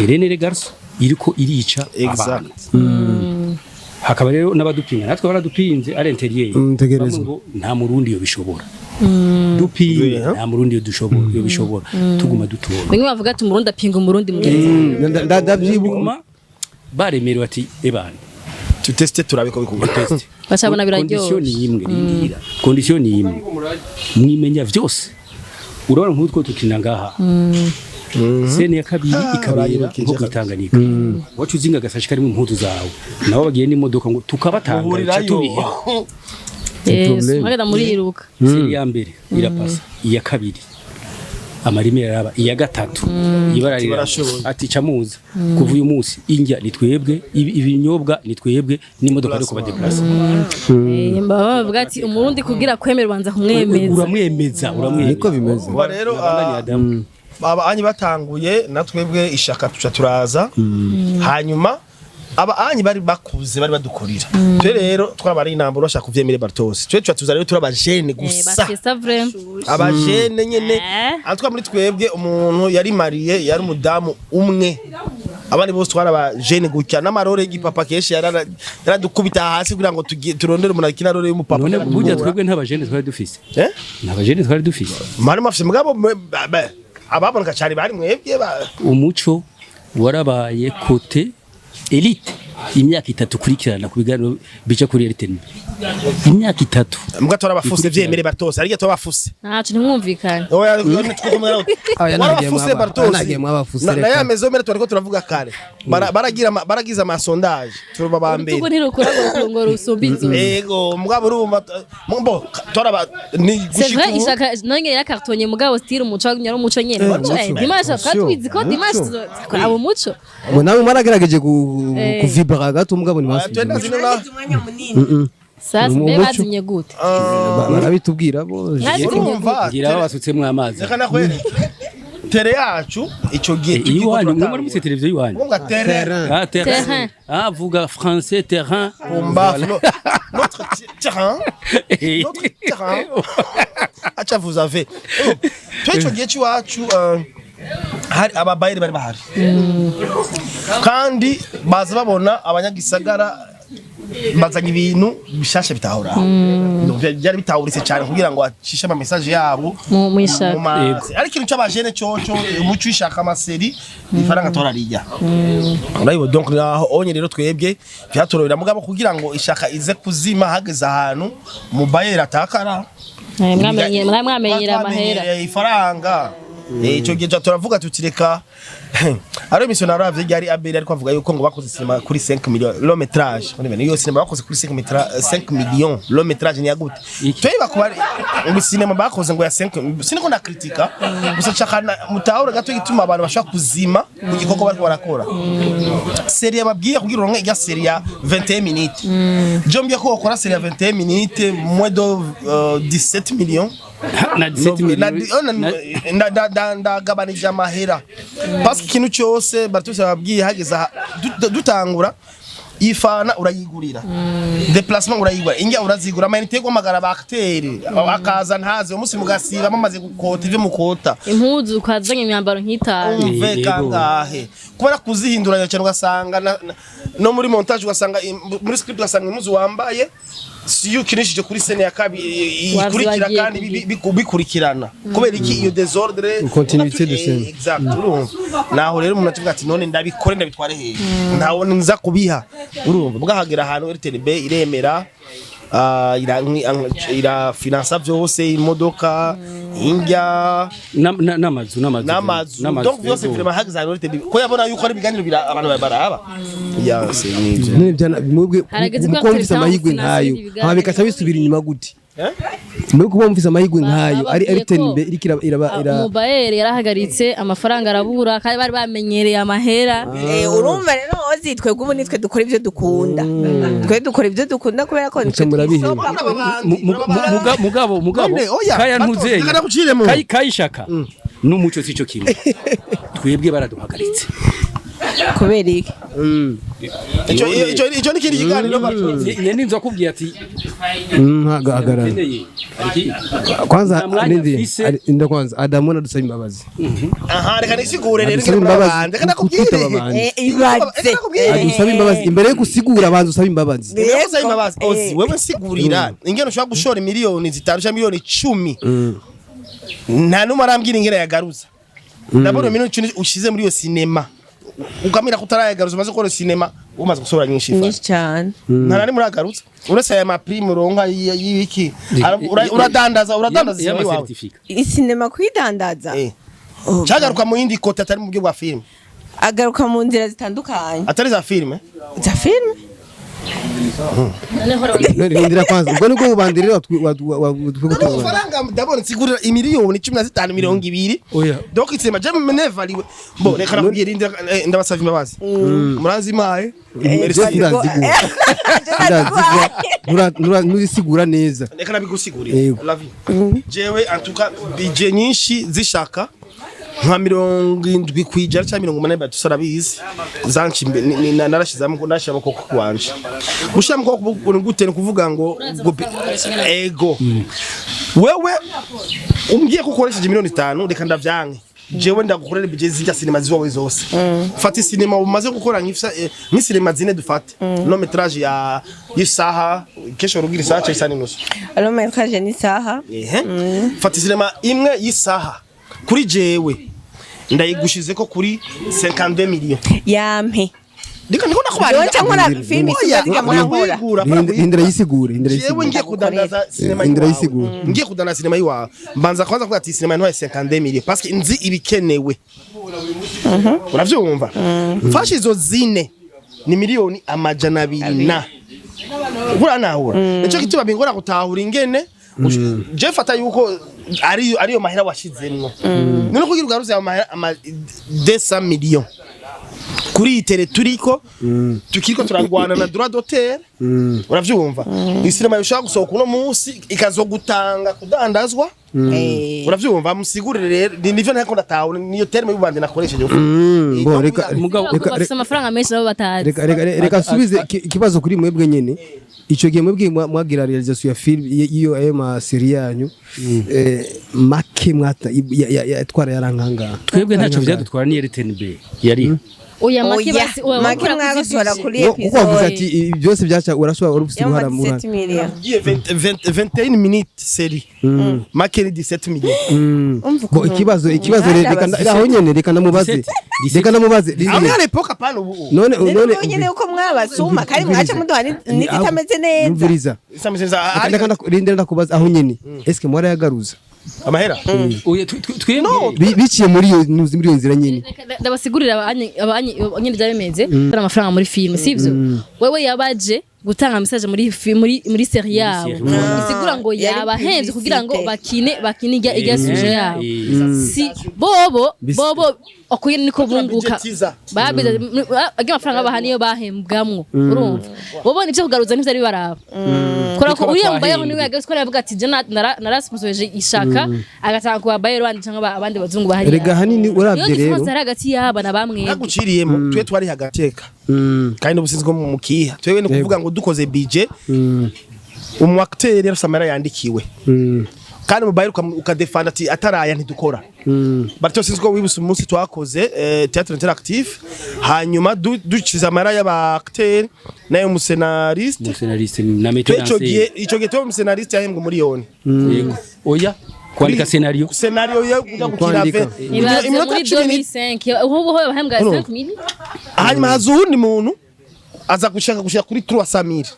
Irene Garso iriko irica abantu, hakaba rero n'abadupinga, natwe baradupinze ari intérieur. Tegerezwa. Bamwe ngo nta murundi yo bishobora dupinga. Yeah. Nta murundi yo dushobora, yo bishobora, tuguma dutora. Bimwe bavuga ati umurundi apinga umurundi mugenzi. Ndavyibuka. Nyuma baremerewe ati ebana Tuteste turabe ko bikunda. Test. Bacabona Condition biraryoshe. ni imwe, rindira, condition ni imwe, mwimenya vyose. Urabona nk'utwo tukina ngaha, scène ya kabiri ikabera Uranyibukije nko kwitanganyika, wacu uzinga agasashi karimo impuzu zawe, nabo bagiye n'imodoka ngo tukabatanga ica Muhurirayo. tubiheba. Yes, Problème. mwagenda muriruka. Série ya mbere irapasa, iya kabiri amarime yaraba, iya gatatu ibara riraba. Barashoboye. Ati camuza kuva uyu munsi indya ni twebwe, ibinyobwa ni twebwe, n'imodoka yo kubadeplasa. Baba bavuga ati umurundi kugira kwemera ubanza kumwemeza. Uramwemeza, uramwemeza. Niko bimeze. Umva rero, Nabandanye Adamu. Aba anyi batanguye, natwebwe ishaka tuca turaza. Hanyuma aba anyi bari bakuze bari badukurira, twe rero twabari intambara bashaka kuvyemere Bartos, twe tuca tuza rero turabajene gusa. Bafise vrai. Abajene nyene. Antwa muri twebwe umuntu yari mariye yari umudamu umwe, abandi bose twari abajene gutya n'ama rôle y'igipapa kenshi yaradukubita hasi kugira ngo turondere umuntu akina rôle y'umupapa. None burya twebwe nta bajene twari dufise? Eh? Nta bajene twari dufise. Mwari mufise, mugabo ababoneka cyane bari mwebwe Umuco warabaye côté élite. Imyaka 3 kurikirana ku biganiro bica kuri RTNB, imyaka 3. Mbwa twarabafuse, vyemere Bartos, ariko twarabafuse. Ntaco ntimwumvikane. Oya. Oya, nagiye warabafuse Bartos. Nagiye mwabafuse, Na reka. ya maison mère twariko turavuga kare. Baragize ama sondage, tuba ba mbere. Urutugu ntirukura ngo rusumbe inzu. Ego, mugabo urumva mbo toraba ni C'est vrai. gushika ubu. Ishaka nongeye yarakartonye, mugabo style umuco wagumye ari umuco nyene. Umuco. Dimanche twatwizi ko dimanche abo umuco. Ngo nawe mwaragerageje kuvibra gato, mugabo Oya, twenda ntibasubize. zino na Umwanya munini. Sasa Umuco. mbe bazimye gute? Barabitubwira bo. Mwazimye gute? Urumva Ngira babasutsemo amazi. Reka nakwereke télé yacu ico gihe Eh, iwanyu mwe muri mufite televiziyo iwanyu. Urumva télé. Terrain. Ah, terrain. Terrain. Ah, vuga français, terrain. Pumba notre terrain, notre terrain acha vous avez. Oh, twe ico gihe c'iwacu hari ababayeri bari bahari kandi baza babona abanyagisagara bazanye ibintu bishasha bitahura. Donc, byari bitahuritse cyane kugira ngo acishe ama message yabo Mu ishaka. mu ariko ikintu c'abajene coco umuco ishaka ama série, ifaranga torarirya, urabibona. Donc naho onye rero twebwe vyaturobera, mugabo kugira ngo ishaka ize kuzima hageze ahantu mu bayeri atakara. Mwamenyera amahera. Twamenyereye ifaranga. Ico gihe turavuga tuti reka ari mission naravye ryari Abel, ariko avuga yuko ngo bakoze cinema kuri 5 millions long métrage. Muri bene iyo cinema bakoze kuri 5 métrage, 5 millions long métrage ni yagute? Iki? Twe bakuba ngo cinema bakoze ngo ya 5, siniko na critica gusa nshaka mutahure gato gituma abantu bashaka kuzima ku gikorwa bariko barakora. Série babwiye kugira uronke irya série ya 21 minutes, je mbwiye ko wakora série ya 21 minutes moins de 17 millions. Na 17 millions. Oh, ndagabanije amahera parce que ikintu cyose Bartose babwiye hageze aha, dutangura ifana urayigurira, déplacement urayigura, injya urazigura, ama unité yo guhamagara ba acteur akaza ntaze umunsi mugasiba mumaze gukota ivyo mukota. Impuzu ukazanye imyambaro nk'itanu. Umve. Yego. Kangahe kubera kuzihinduranya cyane, ugasanga no muri montage, ugasanga muri script, ugasanga impuzu wambaye siyo ukinishije kuri scène ya kabiri ikurikira. Wagiye Kandi bikurikirana kubera iki iyo désordre? Continuité de scène. Exact. Urumva naho rero umuntu avuga ati none ndabikore ndabitware hehe, ntawe nza kubiha. Urumva bwahagera ahantu RTNB iremera, irafinansa vyose, imodoka, indya N'amazu n'amazu. N'amazu, donc byose vraiment hageze ahantu RTNB ko yabona yuko ari ibiganiro abantu baraba ya c'est nivyo. None byana mwebwe Harageze ko mukuba mufise Active amahirwe Sound nkayo ibiganiro. hama bikaca bisubira inyuma gute? Mwebwe kuba mufise amahirwe nkayo ari Bababwiye ko RTNB iriko iraba ira Umubayeri yarahagaritse amafaranga arabura, kandi bari bamenyereye amahera. Urumva rero ozi, twebwe ubu nitwe dukora ivyo dukunda, twe dukora ivyo dukunda kubera ko nitwe Muca murabiheba. twisopa. Mugabo None, oya, kaya bato, ntuzenya reka naguciremo. Kayishaka n'umuco sico kimwe, twebwe baraduhagaritse. Kubera iki? Ico ni ikindi kiganiro. Nyene inzu akubwiye ati Hagarara. ukeneye ariki Kwanza Nta mwanya nindi mfise. Nda kwanza Adamu nadusaba imbabazi. Aha, reka nisigure rero. Adusaba Ngira imbabazi murabanje. Reka nakubwire. kutwita ababandi. Ibaze. Reka nakubwire. Adusaba imbabazi imbere yo gusigura, abanza usaba imbabazi. Wewe usaba imbabazi. Ozi, wewe nsigurira ingene ushobora gushora miliyoni 5 cyangwa miliyoni 10, nta n'umwe arambwira ingene yagaruza. Ndabona miliyoni 10 ushize muri iyo sinema, ukamira ko utarayagaruza, umaze gukora sinema, umaze gusohora nyinshi. Nyinshi cyane. Nta na rimwe uragarutsa uretse aya ma prime uronka y'ibiki. Uradandaza sinema iwawe. Y'ama certificat. Isinema kuyidandaza? Eh. Cyagaruka mu yindi côté atari mu buryo bwa filime? Agaruka mu nzira zitandukanye. Atari za filime? Za filime. None rindira kwanza, ubwo nibwo bubandi rero Amafaranga ndabona nsigurira imiliyoni 15, 20. Oya. Donc itsinema je menevaliwe bo, reka nakubwira, rindira, ndabasava imbabazi, muranzimaye. Merci. Ndazigura ndazigura, nurisigura neza. Reka nabigusigurira. Yego. La vie, jewe en tout cas budget nyinshi zishaka nka 70% cyangwa 80 batusarabizi zanci narashizamo, narashira mu kuboko kwanje. Gushira mu kuboko ni gute? Ni kuvuga ngo ego, wewe umbwiye ko ukoresheje miliyoni 5, reka ndavyanke, jewe ndagukorera budget zijya sinema ziwawe zose. Fata sinema umaze gukora nk'isinema zine, dufate long métrage ya y'isaha, kesho rugira isaha cyangwa isaha n'inusu. Long métrage ni isaha. Ehe. Fata sinema imwe y'isaha, kuri jewe ndayigushize ko kuri 52 millions. Yampe. Ndiko ndiko nakubarira. Jewe nca nkora filime Oya, isigaye murankora. kuyigura, Rindira yisigure, rindira Jewe yisigure. ngiye kudandaza sinema Indira yiwawe. yisigure. Ngiye kudandaza sinema yiwawe. Mbanza kwanza kuvuga ati sinema ntwaye 52 millions parce que nzi ibikenewe. Uravyumva? Mfashe izo zine ni 200 miliyoni na. Uranahura. Nico gituma bingora gutahura ingene je fata yuko ari ariyo mahera washizemwo. None kugira ugaruze ayo mahera ama 200 millions kuri iyi télé turiko tukiriko turagwana na droit d'auteur, uravyumva, isinema yoshobora gusohoka uno munsi ikazogutanga kudandazwa. Uravyumva, musigurire rero, nivyo ntako ndatahura, niyo terme y'ubandi nakoresheje. Bon, reka Mugabo- reka bafise amafaranga menshi nabo batazi. Reka subize ikibazo kuri mwebwe nyene. Ico gihe mwebwe mwagira réalisation ya film iyo ayo ma série yanyu, make mwata yatwara yarankanga? Twebwe ntacyo byadutwara, ni RTNB yari Oya, make Oya, basi oya, make bakora mwagosora kuri kuri Kuko wavuze episode ati ibi byose byaca urashobora wari ufite uruhara mu y'ama 17 millions. Ngiye 20 21 minutes série, make ni 17 millions. Umva Bo ukuntu ikibazo mwari reka abasore. aho nyene reka ndamubaze. 17. Reka ndamubaze. Aho à l'époque, apana ubu. None Rero none nyene uko mwabasuma kandi mwaca muduha n'izitameze neza. Numviriza. Isameze. Reka rindira ndakubaza aho nyene, eske mwarayagaruza? Amahera? Oya, twebwe Biciye muri iyo muri iyo nzira nyene. Reka ndabasigurira abanyi nyine byaba bimeze. Gutanga amafaranga muri filime sivyo, wewe yabaje gutanga message muri muri série yabo, série. bisigura ngo Yari yabahenze kugira ngo publicité. bakine bakine ijya sujet yabo. Si bobo bobo okuye niko bunguka. Budgetiza. Babize agiye amafaranga baha niyo bahembwamwo, urumva bobo nivyo kugaruza ntivyo baraba kora ko Niko uriya mubayeho twahembwe. niwe yagarutswe aravuga ati je narasponsorije ishaka agatanga ku babayeho bandi cyangwa abandi bazungu bahari. Rega hanini uravye niyo rero différence hari hagati y'aba na bamwe. Naguciriyemo, twe twari hagateka kandi n'ubusinzi bwo mu mukiha, twebwe ni kuvuga ngo dukoze budget, umu acteur yarafise amahera yandikiwe kandi mubayiro ukadefanda ati ataraya ntidukora. Barito, sinzi ko wibuse umunsi twakoze théâtre interactif, hanyuma ducize amahera y'aba acteur n'ayo mu scénariste. Umuscénariste na Twe metteur en ico gihe scène. ico gihe tuba mu scénariste yahembwa miliyoni. Yego. Oya, kwandika scénario. Scénario yo kuja gukina Kwandika. Ibaze iminota muri 10. 2005 ubu ho bahembwa 5000. Hanyuma haza uwundi muntu aza gushaka gushika kuri 300 mille,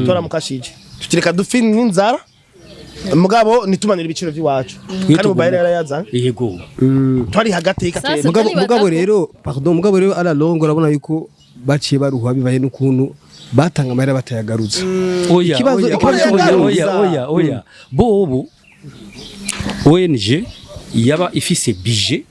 twaramukashije tutireka dufi n'inzara, mugabo nitumanira ibiciro by'iwacu kandi mubayire yarayazanye. Yego. Twari hagati Sasa- y'ikateri. Mugabo Nibaza mugabo ko- rero, pardon, mugabo rero à la longue urabona yuko baciye baruha bibaye n'ukuntu batanga amahera batayagaruza. Oya, Ikibazo- oya, ikibazo oya, cy'uburundi. oya, oya, oya, bobo ONG yaba ifise budget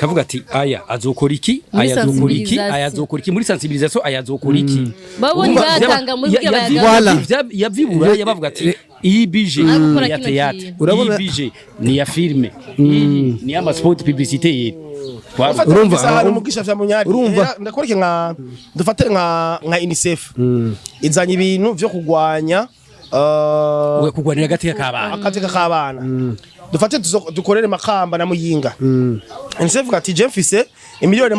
kavuga ati aya azokora iki, Muri aya azokora iki, sensibilisation. aya azokora iki muri sensibilisation, aya azokora iki. Babo Urumva, ntibatanga muri vyaba- kugira Voilà. yavyibura yabavuga ati iyi budget Ari gukora ni ya kino théâtre, kintu. iyi budget ni ya filme, iyi ni ya spot publicité yeri. Urumva, ahantu mugisha vya munyari. Urumva. Ndakwereke nka dufate nka UNICEF izanye ibintu vyo kugwanya Kugwanira agateka k'abana. Akateka k'abana, dufate dukorere Makamba na Muyinga. UNICEF ati je mfise 200 miliyoni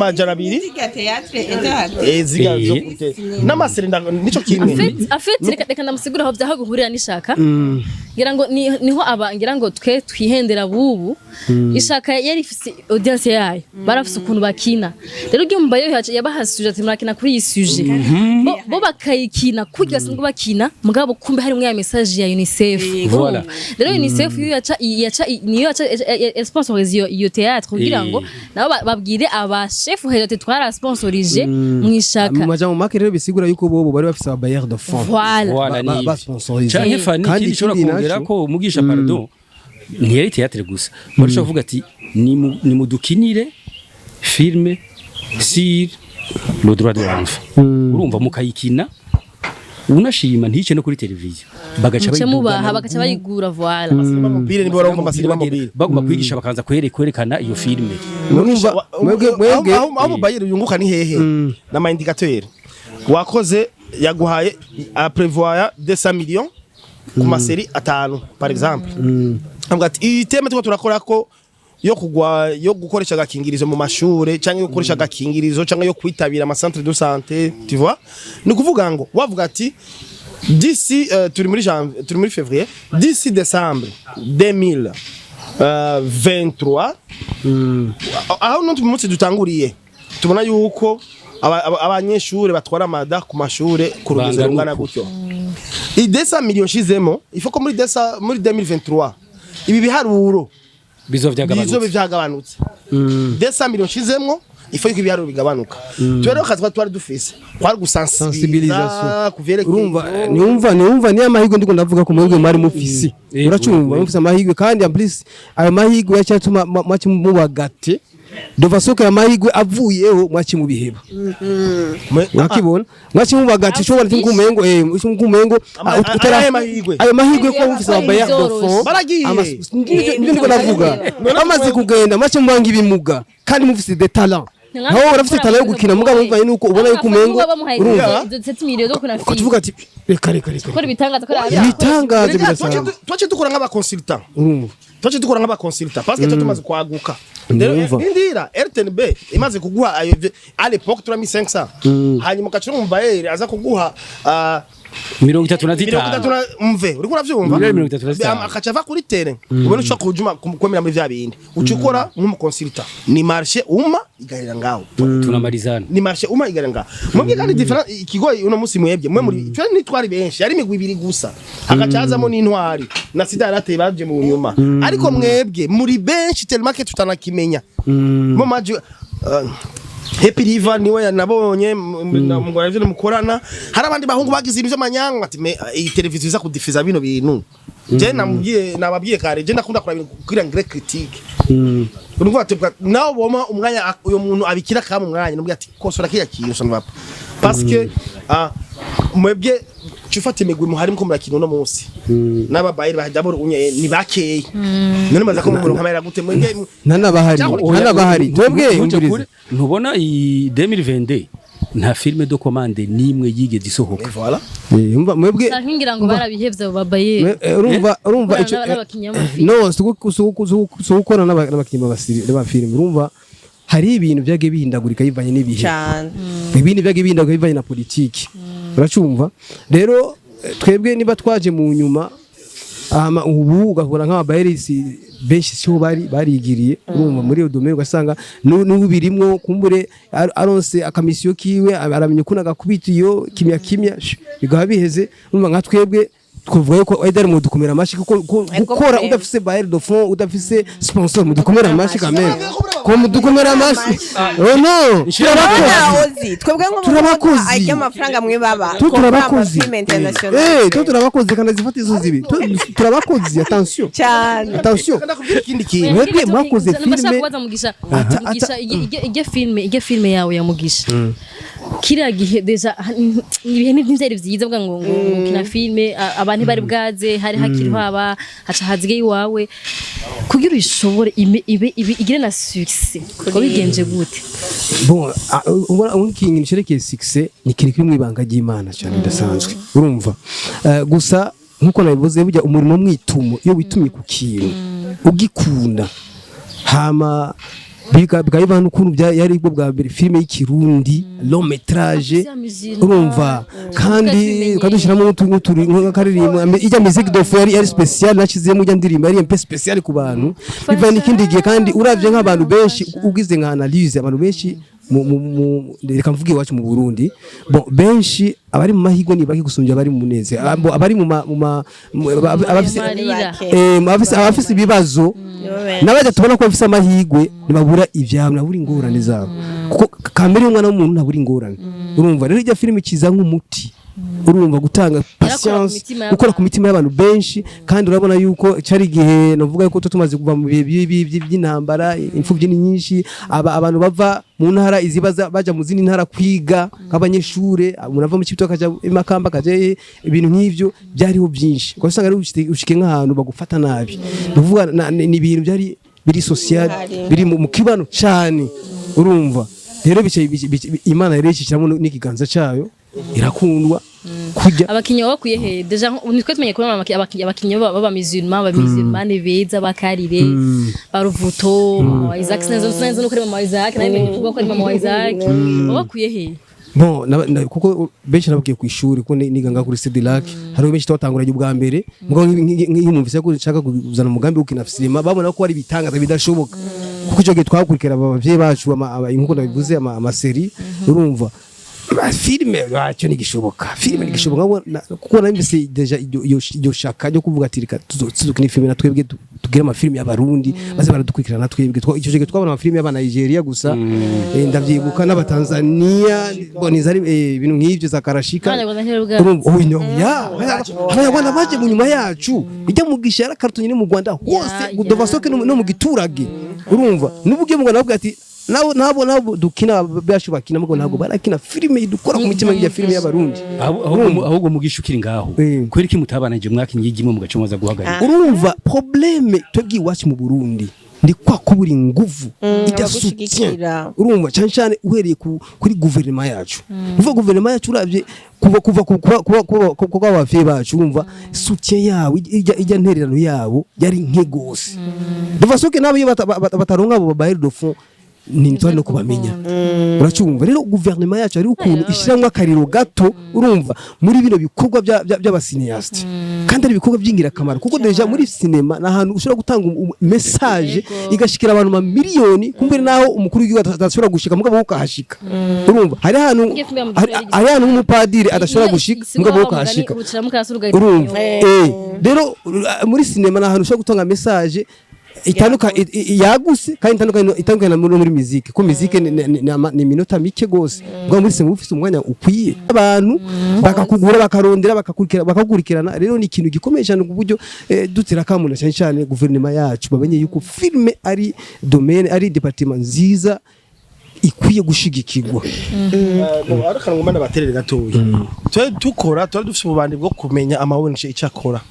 Ziga théâtre interactive. Ziga zo kurute n'amasere nico kimwe. En fait, reka ndamusigura aho byaho guhurira n'ishaka. Ngira ngo niho aba ngira ngo twe twihendera bubu. Ishaka yari ifise audience yayo, barafise ukuntu bakina. Rero ugiye mu bayo yabaha sujet ati murakina kuri iyi sujet, bo bakayikina kurya basanzwe bakina, mugabo kumbe harimwo ya message ya UNICEF. Voilà. Rero UNICEF iyo yaca niyo yaca sponsorize iyo théâtre kugira ngo nabo babwire aba chef hejuru ati twarasponsorije mu ishaka. Mu majambo make rero bisigura yuko bobo bari bafise aba bailleurs de fonds. Voilà. Voilà, ni Basponsorize. Canke Fani, Kandi ikindi ushobora ikindi kongera naco- ko mugisha, pardon, ntiyari théâtre gusa, barashobora kuvuga ati nimudukinire filme sur le droit de l'enfant, urumva mukayikina, unashima ntice no kuri televiziyo bagaca muce mubaha bayidugana. Bagaca bayigura, voilà. Mobile nibo barumva amasirima mobile. Bagomba kwigisha bakaza kwerekana iyo filme. Murumva mwebwe Aho mubayire yunguka ni hehe? N'ama indicateur wakoze yaguhaye a prévoya 200 millions ku ma série atanu par exemple, avuga ati iyi thème tuko turakora ko yo kugwa yo gukoresha agakingirizo mu mashure cyangwa yo gukoresha agakingirizo cyangwa yo kwitabira ama centre de santé, tu vois, ni kuvuga ngo wavuga ati d'ici turi muri janvier, turi muri février, d'ici décembre 2023, aho n'undi munsi dutanguriye tubona yuko Abanyeshure batwara amada ku mashure ku rugero Bangana rungana uku. gutyo. I 200 millions nshizemo, il faut ko muri 200, muri 2023 ibi biharuro bizo bizobe vyagabanutse. vyagabanutse. 200 millions nshizemwo, il faut ko ibiharuro bigabanuka. Twero akazi twari dufise kwari gusensibiliza Sensibilisation. kuvyerekeye Urumva, niwumva niyo amahirwe ndiko ndavuga ko mwebwe mwari mufise. Uracumva, mufise amahirwe, kandi en plus ayo mahirwe yacyatuma mwaci mubagate de façon que amahirwe avuyeho mwaci mubiheba. Urakibona, mwaci mubagate ushobora kumengo kumengo Ayahe mahirwe? Ayo mahirwe ko mufise Bakora aba bailleurs de ibyoroshe. fonds. Baragiye. Nibyo ndiko ndavuga, bamaze kugenda mwaci mubanga ibimuga kandi mufise des talents. Nawe urafise talent yo gukina, mugabo muvanye nuko ubona yuko umengo, urumva, ukavuga ati reka reka reka. Gukora ibitangaza ko Ibitangaza Rega, bidasanzwe. twace dukora nk'abaconsultant. Urumva. Twace dukora nk'abaconsultant parce que twe tumaze kwaguka. Rero Ndumva. indira RTNB imaze kuguha ayo, à l'époque 3500, hanyuma ugaca mu bailleur aza kuguha 35. 30 na mve, uriko uravyumva? Miliyoni 35. Akaca ava kuri terrain, ubona ushobora kujuma kwemera muri vya bindi uca ukora nk'umuconsultant, ni marché uma igarira ngaho. Tunamalizana. Ni marché uma igarira ngaho mwebwe, kandi différent ikigo uno munsi mwebwe mwe muri twe nitwari benshi, yari imigwi ibiri gusa, hagaca hazamo n'intwari na sida yarateye baje mu nyuma, ariko mwebwe muri benshi tellement que tutanakimenya mo maji. Happy River niwe yanabonye mugora ivyo mukorana. Hari abandi bahungu bagize ibintu by'amanyanga ati me iyi televiziyo iza kudifiza bino bintu. Je namubwiye, nababwiye kare, je ndakunda kuraba ibintu kugira ngire critique. Urumva ati nawe boma umwanya uyo muntu abikira kama umwanya nubwo ati kosora kiriya kintu, ça ne va pas, parce que mwebwe cufata imigwi muhari muko murakina uno munsi n'ababayiri bahajya unye ni bakeyi, none maze ko muronka amahera gute mwebwe? Ntanabahari. Ntanabahari twebwe. Ntujye Umvirize. kure, ntubona iyi 2022 nta filme de commande nimwe yigeze isohoka. Voilà. Umva mwebwe. Nkingira ngo barabihevye abo babaye. Urumva Gukorana ico n'abakinyi b'amafilme. No, si ugukorana n'abakinyi ba filime. Urumva hari ibintu byagiye bihindagurika bivanye n'ibihe. Cyane. Ibindi byagiye bihindagurika bivanye na politiki, uracumva? Rero twebwe niba twaje mu nyuma, hama ubu ugahura nk'ababayerisi benshi siho bari barigiriye. Urumva muri iyo domaine ugasanga n'ubirimwo kumbure aronse akamisiyo kiwe, aramenya ukuntu agakubita iyo kimya kimya, bigaba biheze. Urumva nka twebwe twavuga yuko Eder mu dukomera amashi kuko Ego gukora pe. udafise bailleur de fonds, udafise sponsor, mu dukomera amashi quand même, ko mu dukomera amashi. Oh no, turabakozi. Ozi twebwe nko Turabakozi. ajya amafaranga mwe baba Tu turabakozi. Filme international. Tu turabakozi kandi zifata izo zibi. Turabakozi, attention. Cyane. Attention. Ndakubwira ikindi kintu. Mwebwe mwakoze Ndashaka filme kubaza Mugisha. Mugisha, ige filme yawe ya Mugisha kiriya gihe déjà ibihe ntivyari vyiza mvuga ngo kina filme abantu bari bwaze, hari hakiriho aba haca hazige iwawe kugira uyishobore ibe igire na succès, ko bigenje gute? Bon, ubona ikintu cerekeye succès ni ikintu kiri mu ibanga ry'Imana cyane bidasanzwe. Urumva, gusa nkuko nabivuze, burya umurimo mwitumo, iyo witumye ku kintu ugikunda, hama bikaba bivana n'ukuntu yari bwo bwa mbere filime y'ikirundi long métrage. Urumva, kandi ukadushyiramo nk'akaririmbo, ijya musique de fond yari spécial, nashyizemo ijya ndirimbo yari un peu spécial ku bantu bivana n'ikindi gihe. Kandi uravye nk'abantu benshi, ugize nka analyse, abantu benshi reka mvuge iwacu mu Burundi, bon, benshi abari mu mahirwe ni bake gusumbya abari mu munezero. Abari mu ma, mu ma mu- abafise Amarira. abafise ibibazo n'abajya tubona ko bafise amahirwe ntibabura ivyabo, ntabura ingorane zabo, kuko kamere y'umwana w'umuntu ntabura ingorane. Urumva rero ijya filime ikiza nk'umuti, urumva, gutanga patience, mitima y'abantu. gukora ku mitima y'abantu benshi. Kandi urabona yuko cyari igihe navuga yuko tumaze kuva mu bihe bibi by'intambara, imfubyi ni nyinshi, abantu bava mu ntara izi baza baja mu zindi ntara kwiga nk'abanyeshure, umuntu ava mu Cibitoke akaja i Makamba akaja hehe, ibintu nk'ivyo byariho byinshi. Ugasanga rero ushike nk'ahantu bagufata nabi. Ni ukuvuga ni ibintu byari biri social, biri mu kibano cyane. Urumva rero Imana rero ishyiramo n'ikiganza cyayo, irakundwa kujya. Abakinyi baba bakwiye he? Déjà nitwe tumenye kubona abakinyi baba musulman, ba musulman beza, bakarire baruvuto, mama wa Isaac, sinzi sinzi nuko ari mama wa Isaac, nawe menye kuvuga ko ari mama wa Isaac. Baba bakwiye he? Bon, kuko benshi nabwiye ku ishuri kuko niga ngaha kuri Cedilac, hariho benshi twatanguranye ubwa mbere, mugabo nk'iyo numvise ko nshaka kuzana umugambi wo gukina sinema, babona ko ari ibitangaza bidashoboka. Kuko ico gihe twakurikira abavyeyi bacu nkuko nabivuze, ama séries, urumva, filime wacyo ntigishoboka, filime ntigishoboka. Kuko nari déjà iryo shaka ryo kuvuga ati reka tuzokina filime na twebwe, tugire amafilime y'Abarundi baze baradukurikirana na twebwe. Ico gihe twabona amafilime y'Abanigeria gusa, ndavyibuka, n'Abatanzania, bon izari ibintu nk'ivyo za Karashika. Abanyarwanda ntibari Urumva, ubu no ya Abanyarwanda baje mu nyuma yacu. Ijya Mugisha yarakartonye mu Rwanda hose, Dovasoke no mu giturage. Urumva, n'ubu ugiye mu Rwanda bavuga ati nabo dukina bacu bakina mugo ntabwo barakina filime idukora ku mitima nk'iya filime y'Abarundi. Ahubwo Mugisha ukiri ngaho, kubera iki mutabanije mwakinye igimwe mugaca muza guhagarika? Urumva, problème twebwe iwacu mu Burundi ni kwa kubura inguvu ijya soutien. Abagushigikira. Urumva, cyane cyane uhereye kuri guverinoma yacu. Uvuga guverinoma yacu, uravye kuva kuba abavyeyi bacu, urumva, soutien yabo ijya ntererano yabo yari nke gose, de façon que nabo iyo bataronka abo bailleurs de fonds ni ntwari no kubamenya. Uracyumva rero, guverinoma yacu ari ukuntu ishiramwo akariro gato, urumva, muri bino bikorwa by'aba cinéastes, kandi ari ibikorwa by'ingirakamaro, kuko déjà muri cinéma ni ahantu ushobora gutanga message igashikira abantu ma miliyoni, kumbere naho umukuru w'igihugu adashobora gushika, mugabo ukahashika. Urumva, hari ahantu Ngiye filime mu hari ahantu nk'umupadiri adashobora gushika, mugabo ukahashika. Urumva, rero muri cinéma ni ahantu ushobora gutanga message itanduka yaguse kandi itandukanye na muri musique, ko musique ni iminota mike gose, ubwo muri cinéma ufise umwanya ukwiye, abantu bakakugura, bakarondera, bakakurikira, bakagukurikirana. Rero ni ikintu gikomeye cyane ku buryo dutera akamuna cyane cyane guverinoma yacu, bamenye yuko filme ari domaine, ari département nziza ikwiye gushigikirwa. Ariko ngomba ndabaterere gatoya. Twari dukora, twari dufise ububandi bwo kumenya ama ONG icyo akora.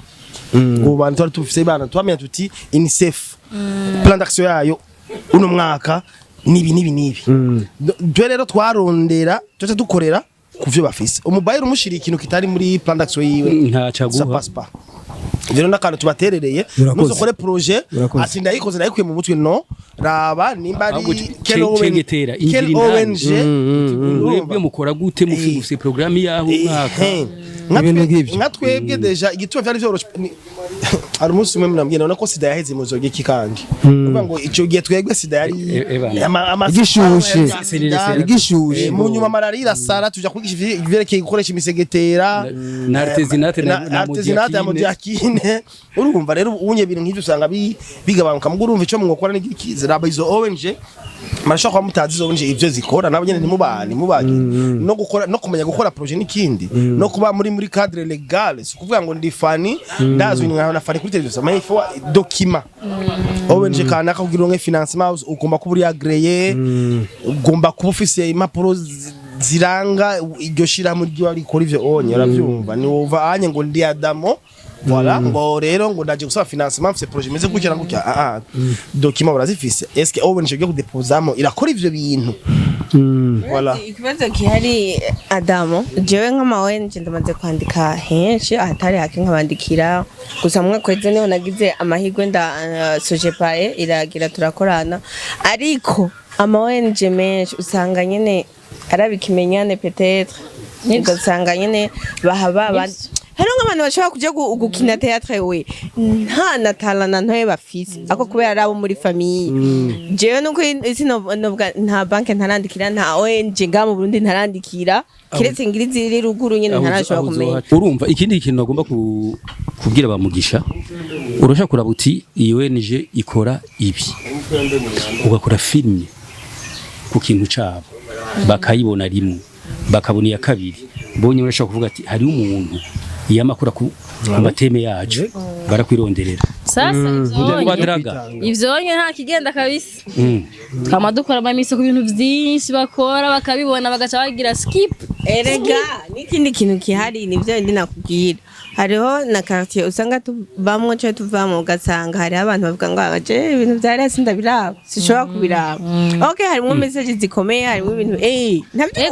Ububandi twari tubufise bana, twamenya tuti UNICEF plan d'action yayo uno mwaka nibi nibi nibi. Twe rero twarondera, tuca dukorera ku vyo bafise. Umubayeri umushira ikintu kitari muri plan d'action yiwe, Ntacaguha. ça passe pas. Rero n'akantu tubaterereye. Murakoze. Muzokore projet Murakoze. ati ndayikoze, ndayikuye mu mutwe, no raba nimba ari Ahubwo quel ONG, cengetera, quel injira indani. ONG. Mwebwe mukora gute? Mufise programme yaho umwaka? Ibintu nk'ivyo. Nka twebwe déjà igituma vyari vyoroshe hari umunsi umwe munambwiye none ko sida yaheze muzoga iki, kandi uvuga ngo ico gihe twebwe sida yari Bana. Igishushe. Sera. Igishushe. Mu nyuma malariya irasara, tuja kwigisha ivyerekeye gukoresha imisegetera Na artésunate na artésunate ya amodiaquine. Urumva rero, unye ibintu nk'ivyo usanga bigabanuka. Mugo urumva ico mwokora ni iki? Ziraba izo ONG, marashobora kuba mutazi izo ONG ivyo zikora, nabo nyene ntimubani no gukora no kumenya gukora projet n'ikindi no kuba muri cadre légal. Si kuvuga ngo ndi Fani, ndazwi nka na Fani kuri television, mais il faut document ONG kanaka kugira uronke financement. Ugomba kuba uri agréé, ugomba kuba ufise impapuro ziranga iryo shirahamwe ryo rikora ivyo onye. Uravyumva, ni wova anye ngo ndi Adamo, voilà, ngo rero ngo ndaje gusaba financement, mfise projet imeze gutya na gutya. Document barazifise? Est-ce que ONG yo kudepozamo irakora ivyo bintu? Voilà. Ikibazo gihari, Adamo, jewe nk'ama ONG ndamaze kwandika henshi ahatari hake, nkabandikira gusa. Mu mwaka weze niho nagize amahirwe nda Sojepaye iragira turakorana, ariko ama ONG menshi usanga nyene arabikimenyane, peut-être ugasanga nyene bahaba abandi. Hariho nk'abantu bashobora kuja gukina théâtre, we nta na talent na ntoye bafise, ako kubera ari abo muri famille. Jewe nuko sinovuga nta banke ntarandikira, nta ONG ngaha mu Burundi ntarandikira, kiretse ngira iziri ruguru nyene ntarashobora Aho kumenya. Urumva, ikindi kintu nagomba kubwira bamugisha, urashaka kuraba uti iyi ONG ikora ibi, ugakora filime ku kintu cabo, bakayibona rimwe, bakabona iya kabiri, bonye urashaka kuvuga ati hariho umuntu yamakura ku ma thèmes yacu, barakwironderera. Sasa Kuba ivyonye draga. Ivyonye nta kigenda kabisa. Twama dukora amamisi ku bintu vyinshi bakora, bakabibona bagaca bagira skip. Erega n'ikindi kintu gihari nivyo bindi nakubwira, hariho na quartier usanga tuvamwo canke tuvamwo, ugasanga hariho abantu bavuga ngo aje ibintu vya rasi ndabiraba, sinshobora kubiraba. Okay, harimwo message zikomeye, harimwo ibintu Ego,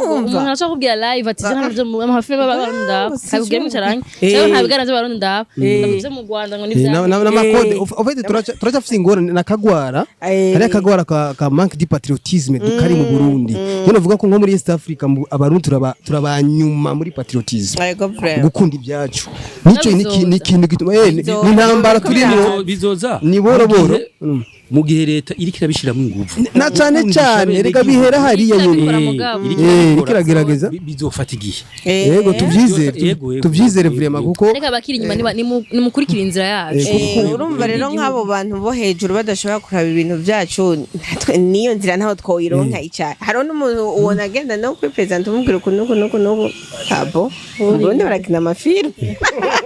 umuntu ntavyumva. arashobora kubwira live ati je ntabyo mu amafilme b'Abarundi ndaba, akabwira mwicaranye, Eh. cyangwa nta biganiro by'Abarundi ndaba, ndabyo mu Rwanda ngo ni vya N'amakode en fait turacyafise ingorane nakagwara. Hari akagwara ka manque de patriotisme kari mu Burundi. Yo navuga ko nko muri East Africa Abarundi turaba nyuma muri patriotisme, Ego vraiment. gukunda ibyacu. Nico Bizoza. ni ikintu gituma ni intambara turimo. Bizoza. Ni boro boro. Mu gihe Mu gihe leta iriko irabishiramo inguvu. Na cane Gukundisha cane bene rega gihugu. bihera hariya Iriko nyene. irabikora mugabo. Iriko Eh, irabikora. iriko iragerageza. Bizofata igihe. Yego, tuvyizere. Yego, yego, Tuvyizere yego, vraiment yego. kuko Reka abakiri inyuma nimukurikire inzira yacu. Urumva rero nk'abo bantu bo hejuru badashobora kuraba ibintu byacu, natwe niyo nzira ntaho twoyironka icyayi. Hariho n'umuntu ubona agenda no kuri perezida umubwira uku n'uku n'uku n'uku, abo mu Burundi barakina amafilme.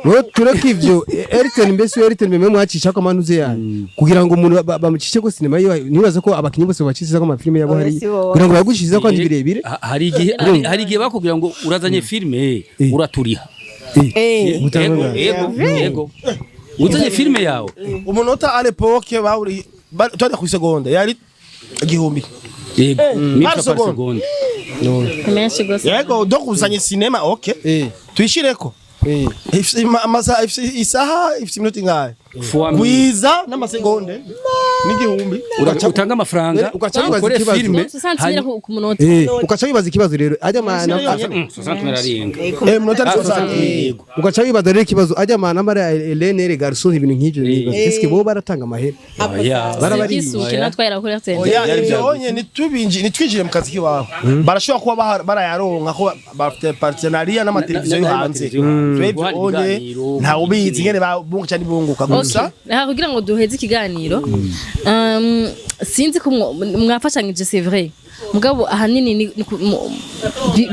Wowe tureke ivyo Airtel, mbese Airtel mwe mwacisha ko amanuze yanyu kugira ngo umuntu bamucishe ko sinema yiwe, nibaza ko abakinyi bose bacisha ko amafilme yabo Oya, hari si bo. kugira ngo bagushirize ko ari birebire. Hari igihe bakubwira ngo urazanye filme, uraturiha. Mutanga Yego, yego, uzanye filme yawe. Umunota à l'époque bawuri twajya ku segonde yari 1000. Yego, mille Par francs par seconde. seconde. Menshi gose. Yego, donc uzanye sinema, okay, tuyishireko. Ifise amasaha, ifise isaha, ifise iminota ingahe? Fois mille. Gwiza n'amasegonde n'igihumbi. Utanga amafaranga Ugaca wibaza ukore ikibazo. filme. 60 ku munota. Ugaca wibaza ikibazo rero ajya mana Yonyene. 60 ararenga. Munota ni Ah, 60. Yego. Ugaca wibaza rero ikibazo ajya mana mara Elene Garçon, ibintu nk'ivyo nibaza eske bo baratanga amahera? Oya. Barabariye. Kisuke natwe yarakora Airtel. Oya. Byari Ivyo byagutse. onye nitwinjire mu kazi kiwabo, barashobora kuba barayaronka ko bafite partenariat n'amateleviziyo yo hanze. N'amateleviziyo yo hanze. Twebwe Guhana onye ibiganiro, ntawe ubizi ingene bunguka canke ntibunguka gusa. Okay. Aha kugira ngo duheze ikiganiro, sinzi ko mwafashanyije, c'est vrai, mugabo ahanini ni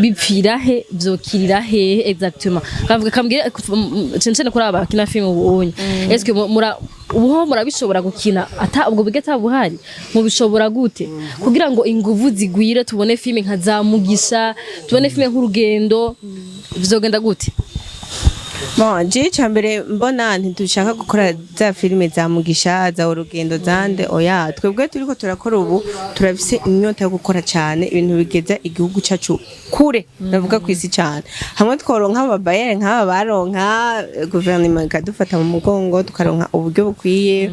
bipfira he, vyokirira hehe exactement? Kavuga kambwira cyane cyane kuri aba bakina film ubonye, est-ce que mura ubu murabishobora gukina ata ubwo bwe buhari? Mubishobora gute kugira ngo inguvu zigwire, tubone film nka za Mugisha, tubone film nk'urugendo? Bizogenda gute? Bon, je icambere mbona ntidushaka gukora za filime za Mugisha, za Urugendo, zande, oya. Twebwe turiko turakora ubu, turafise inyota yo gukora cyane ibintu bigeza igihugu cyacu kure, navuga ku isi cyane. Hamwe tworonka ababayere nk'aba baronka guverinoma ikadufata mu mugongo, tukaronka uburyo bukwiye,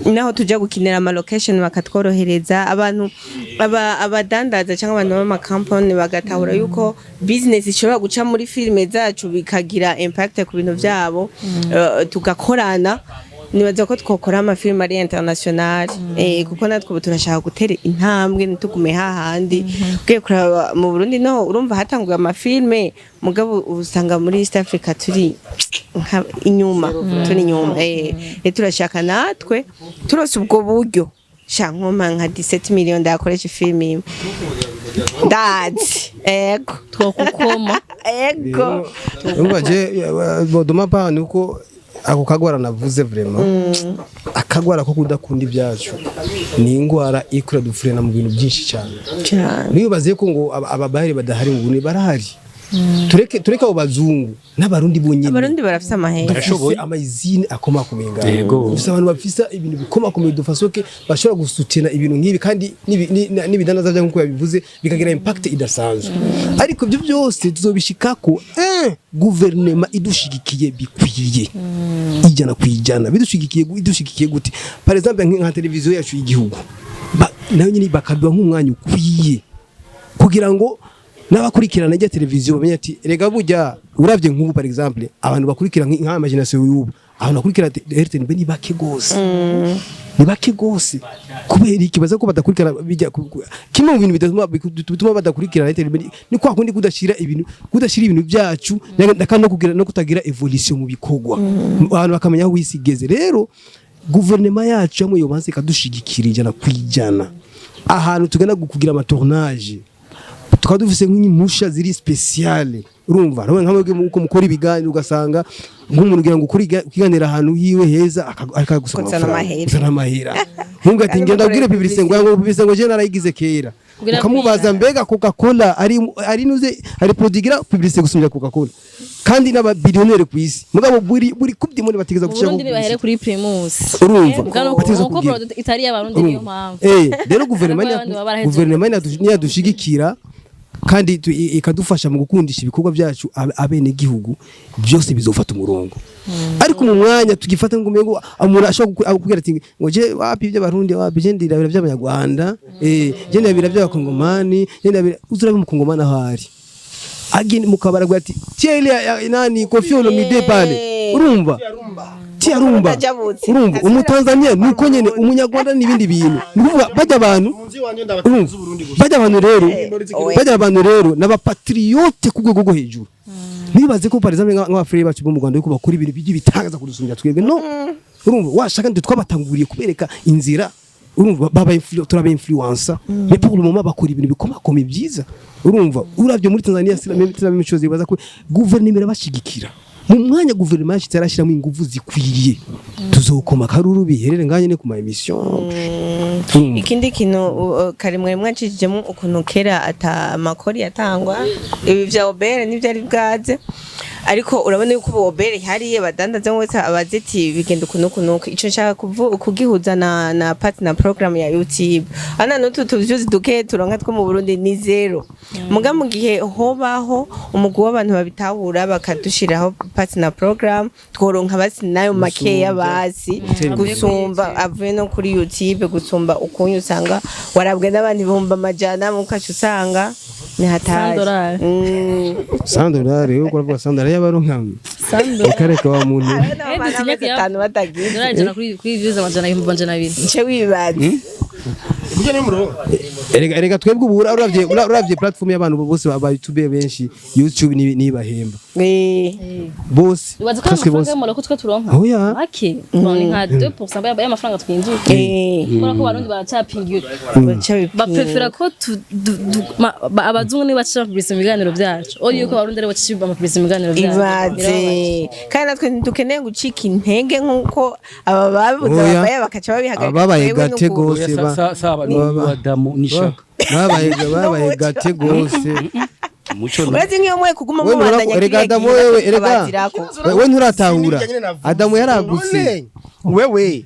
naho tujya gukinira ama location bakatworohereza, abantu abadandaza cyangwa abantu b'amakampani bagatahura yuko business ishobora guca muri filime zacu bikagira impact ku bintu byabo, tugakorana, nibaza ko twokora amafilime ari international, kuko natwe ubu turashaka gutera intambwe, ntitugume hahandi. Ugiye kuraba mu Burundi no urumva hatanguye amafilime, mugabo usanga muri East Africa turi inyuma, turi inyuma. Rero turashaka natwe turose ubwo buryo, sha nkoma nka 17 million ndakoresha filime imwe, ndazi ego. Twokukoma. Ego. Urumva je bodoma pa ni uko ako kagwara navuze, vraiment akagwara ko kudakunda ibyacu ni ingwara ikura dufurena mu bintu byinshi cyane. Cyane. Niyo ko ngo ababahari badahari mu Burundi, barahari. Tureke abo bazungu n'abarundi bonyine. Abarundi barafise amahera. Dufise amazine akomakomeye ngaho. Yego. Dufise abantu bafise ibintu bikomakomeye dufasoke bashobora gusutena ibintu nk'ibi kandi n'ibidandaza bya nkuko yabivuze bikagira impact idasanzwe. Ariko ibyo byose tuzobishikako guverinema idushigikiye bikwiye 100%. Bidushigikiye, idushigikiye gute? Par exemple nka televiziyo yacu y'igihugu, nayo nyine bakaduha nk'umwanya ukwiye kugira ngo n'abakurikirana ijya televiziyo bamenye ati rega burya uravye nk'ubu, par exemple abantu bakurikira nka imagination y'ubu, abantu bakurikira RTNB ni bake gose, ni bake gose. Kubera iki baza ko badakurikirana bijya kimwe mu bintu bituma badakurikirana RTNB ni kwa kundi kudashira ibintu byacu kandi no kugira no kutagira evolution mu bikorwa, abantu bakamenya aho isi igeze. Rero guverinoma yacu hamwe yobanza ikadushigikira 100% ahantu tugenda kugira amatournage, tukaba dufise nk'impusha ziri spéciale. Urumva urabona nka mwebwe uko mukora ibiganiro, ugasanga nk'umuntu ugira ngo ukore ikiganiro ahantu hiwe heza akagusaba Kuzana amafaranga, amahera. kuzana amahera. Nkumva ati Kandi ngenda mukora ubwire publicité ngo publicité ngo je narayigize kera. Kugira Ukamubaza mbega Coca Cola ari nuze ari produgira publicité gusumbya Coca Cola kandi n'aba billionaire ku isi, mugabo buri coupe du monde bategeza Mu gushira Burundi nibahere kuri Primus. Urumva Mugabo bategeza nuko kugira produit itari y'abarundi, niyo mpamvu. Rero guverinoma Ariko abandi baba baraheze. guverinoma niyadushigikira kandi ikadufasha mu gukundisha ibikorwa byacu abenegihugu, byose bizofata umurongo. Ariko mu mwanya tugifata ngo umengo umuntu ashobora kukubwira ati ngo je wapi iby'abarundi, wapi, je ndirabira by'abanyarwanda, je ndirabira by'abakongomani, je ndirabira. Uzurabe umukongomani aho ari agenda mu kabara agira ati tiens ile nani Koffi Olomide pale, urumva. Tia rumba. Utajabutse. Urumva umutanzania nuko nyene, umunyarwanda n'ibindi bintu, ni ukuvuga bajya abantu, Mu nzu iwanje urumva, ndabatunze Uburundi gusa. bajya abantu rero, Oya. bajya abantu rero n'abapatriote ku rwego rwo hejuru. Nibaze ko par exemple nk'abafurere bacu bo mu Rwanda yuko bakora ibintu by'ibitangaza kudusumbya twebwe. No urumva washaka ndi twabatanguriye kubereka inzira, urumva baba turaba influencer, mais pour le moment bakora ibintu bikomakomeye byiza. Urumva uravye muri Tanzania, c'est la même, c'est la même chose. Baza ko guverinoma irabashigikira. Mu mwanya guverinoma yacu itarashyiramo ingufu zikwiriye, tuzokoma karuru biherere nganye ne ku ma émission. Ikindi kintu kare mwari mwacishijemo ukuntu kera ata amakori yatangwa, ibi vya OBR n'ivyari bwaze, ariko urabona yuko ubu OBR ihariye, badandaza wese abazi ati bigenda ukuntu ukuntu uku. Ico nshaka kugihuza na partner program ya YouTube ana n'utu tuvyuzi duke turonka two mu Burundi ni zero. Muga mu gihe hobaho umugwi w'abantu babitahura, bakadushiraho partner program, tworonka basi nayo makeya basi gusumba avuye no kuri YouTube, gusumba ukuntu usanga warabwe n'abantu 100,000, mukaca usanga ni hatari. $100. $100 yo kuravuga $100 y'abaronka. $100. Reka wa muntu. Dutinye atanu batagize. $100 kuri views amajana, 200,000. Nce wibaza. Burya niyo murongo. Erega twebwe ubu uravye platform y'abantu bose ba YouTube benshi, YouTube ni bahemba bose. Ibaze ko Presque amafaranga bose. y'amaro ko twe turonka Oya. make, ni nka 2% y'amafaranga twinjiza, kubera ko abarundi baracapingiwe, Baca bipinga. baprefera ko abazungu nibo baca bapublisa mu biganiro byacu, ori yuko abarundi aribo baca bapublisa mu biganiro byacu. Ibaze kandi natwe ntidukeneye gucika intege nk'uko aba babuze Oya. ababaye bakaca babihagarika. Ababaye Twebwe gate gose. Oya, saba adamu nishaka. Babaye gate gose. Umuco Urazi nk'iyo mwe kuguma Wewe mubandanya erega kiriya Adamu, gihe wewe erega bakabatirako. wewe nturatahura. Sinirya nyene navuze. Adamu yaragutse. None, wewe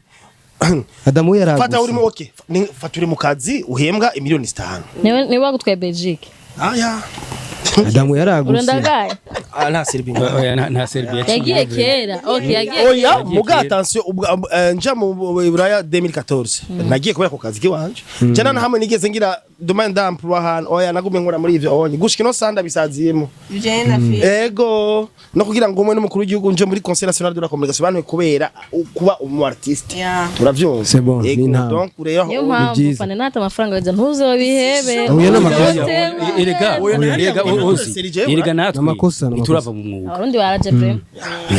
Adamu yaragutse. Fata uri mu, okay, fata uri mu kazi uhembwa imiliyoni 5. Niwe wagutwaye Belgique. Aya. Adamu yaragutse. Urandagaye. Ah, nta serbi. Oya, nta serbi yaciye. Yagiye kera, okay, yagiye. Oya. Yagiye Muga kera. attention, nja mu Buraya 2014 nagiye kubera ku kazi kiwanje, jana na hamwe nigeze ngira demande d'emploi hano. Oya, nagumye nkora muri ivyo onye gushika ino sanda bisaziyemo. Bijanye na filime. Ego, no kugira ngo umwe n'umukuru w'igihugu nje muri Conseil national de la communication bantu kubera kuba umu artiste. Uravyumva? C'est bon, Ego, ni intambwe. donc rero Niyo mpamvu Byiza. fane nata amafaranga weza ntuzobihebe. Oya, n'amakosa. Erega erega ozi, erega natwe N'amakosa, n'amakosa. ntiturava mu mwuga. Abarundi baraje vraiment.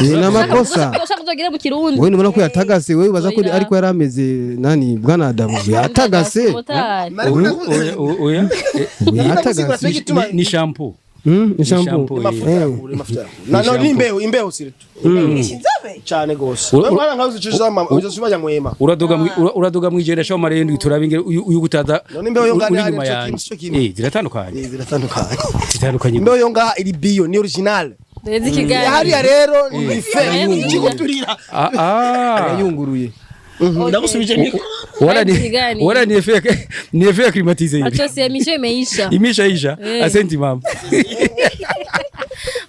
Ni n'amakosa. Ushaka kuzogera mu Kirundi. Wowe nubona ko yatagase, wewe ubaza ko Oya. ariko yari ameze nani, bwana Adamu yatagase. Motari. Oya, oya. Yatagase. Ni shampoo. Ni shampoo. Shampoo. Mafuta yakure, mafuta yakure. Na no ni imbeho, imbeho surtout. Inzobe. Cyane gose. Wewe mwana nkawe uzicuza mama, uzicuza mwema. Uraduga mwijenda shaho marendwi, turabe ingene uyu gutaza. None imbeho yo ngaha uri ni inyuma ico yanjye. kimwe, ico kimwe. Ziratandukanye. Ziratandukanye. Zitandukanye. Imbeho yo ngaha iri bio, ni original. Ndezi ikiganiro. Hariya rero ni fe ikiguturira. Ah ah. Yayunguruye. Ndagusubije niko. Wala ni Ikiganiro. wala ni effet, ni effet climatisé. Acho émission imeisha. Imeshaisha. Asante mama.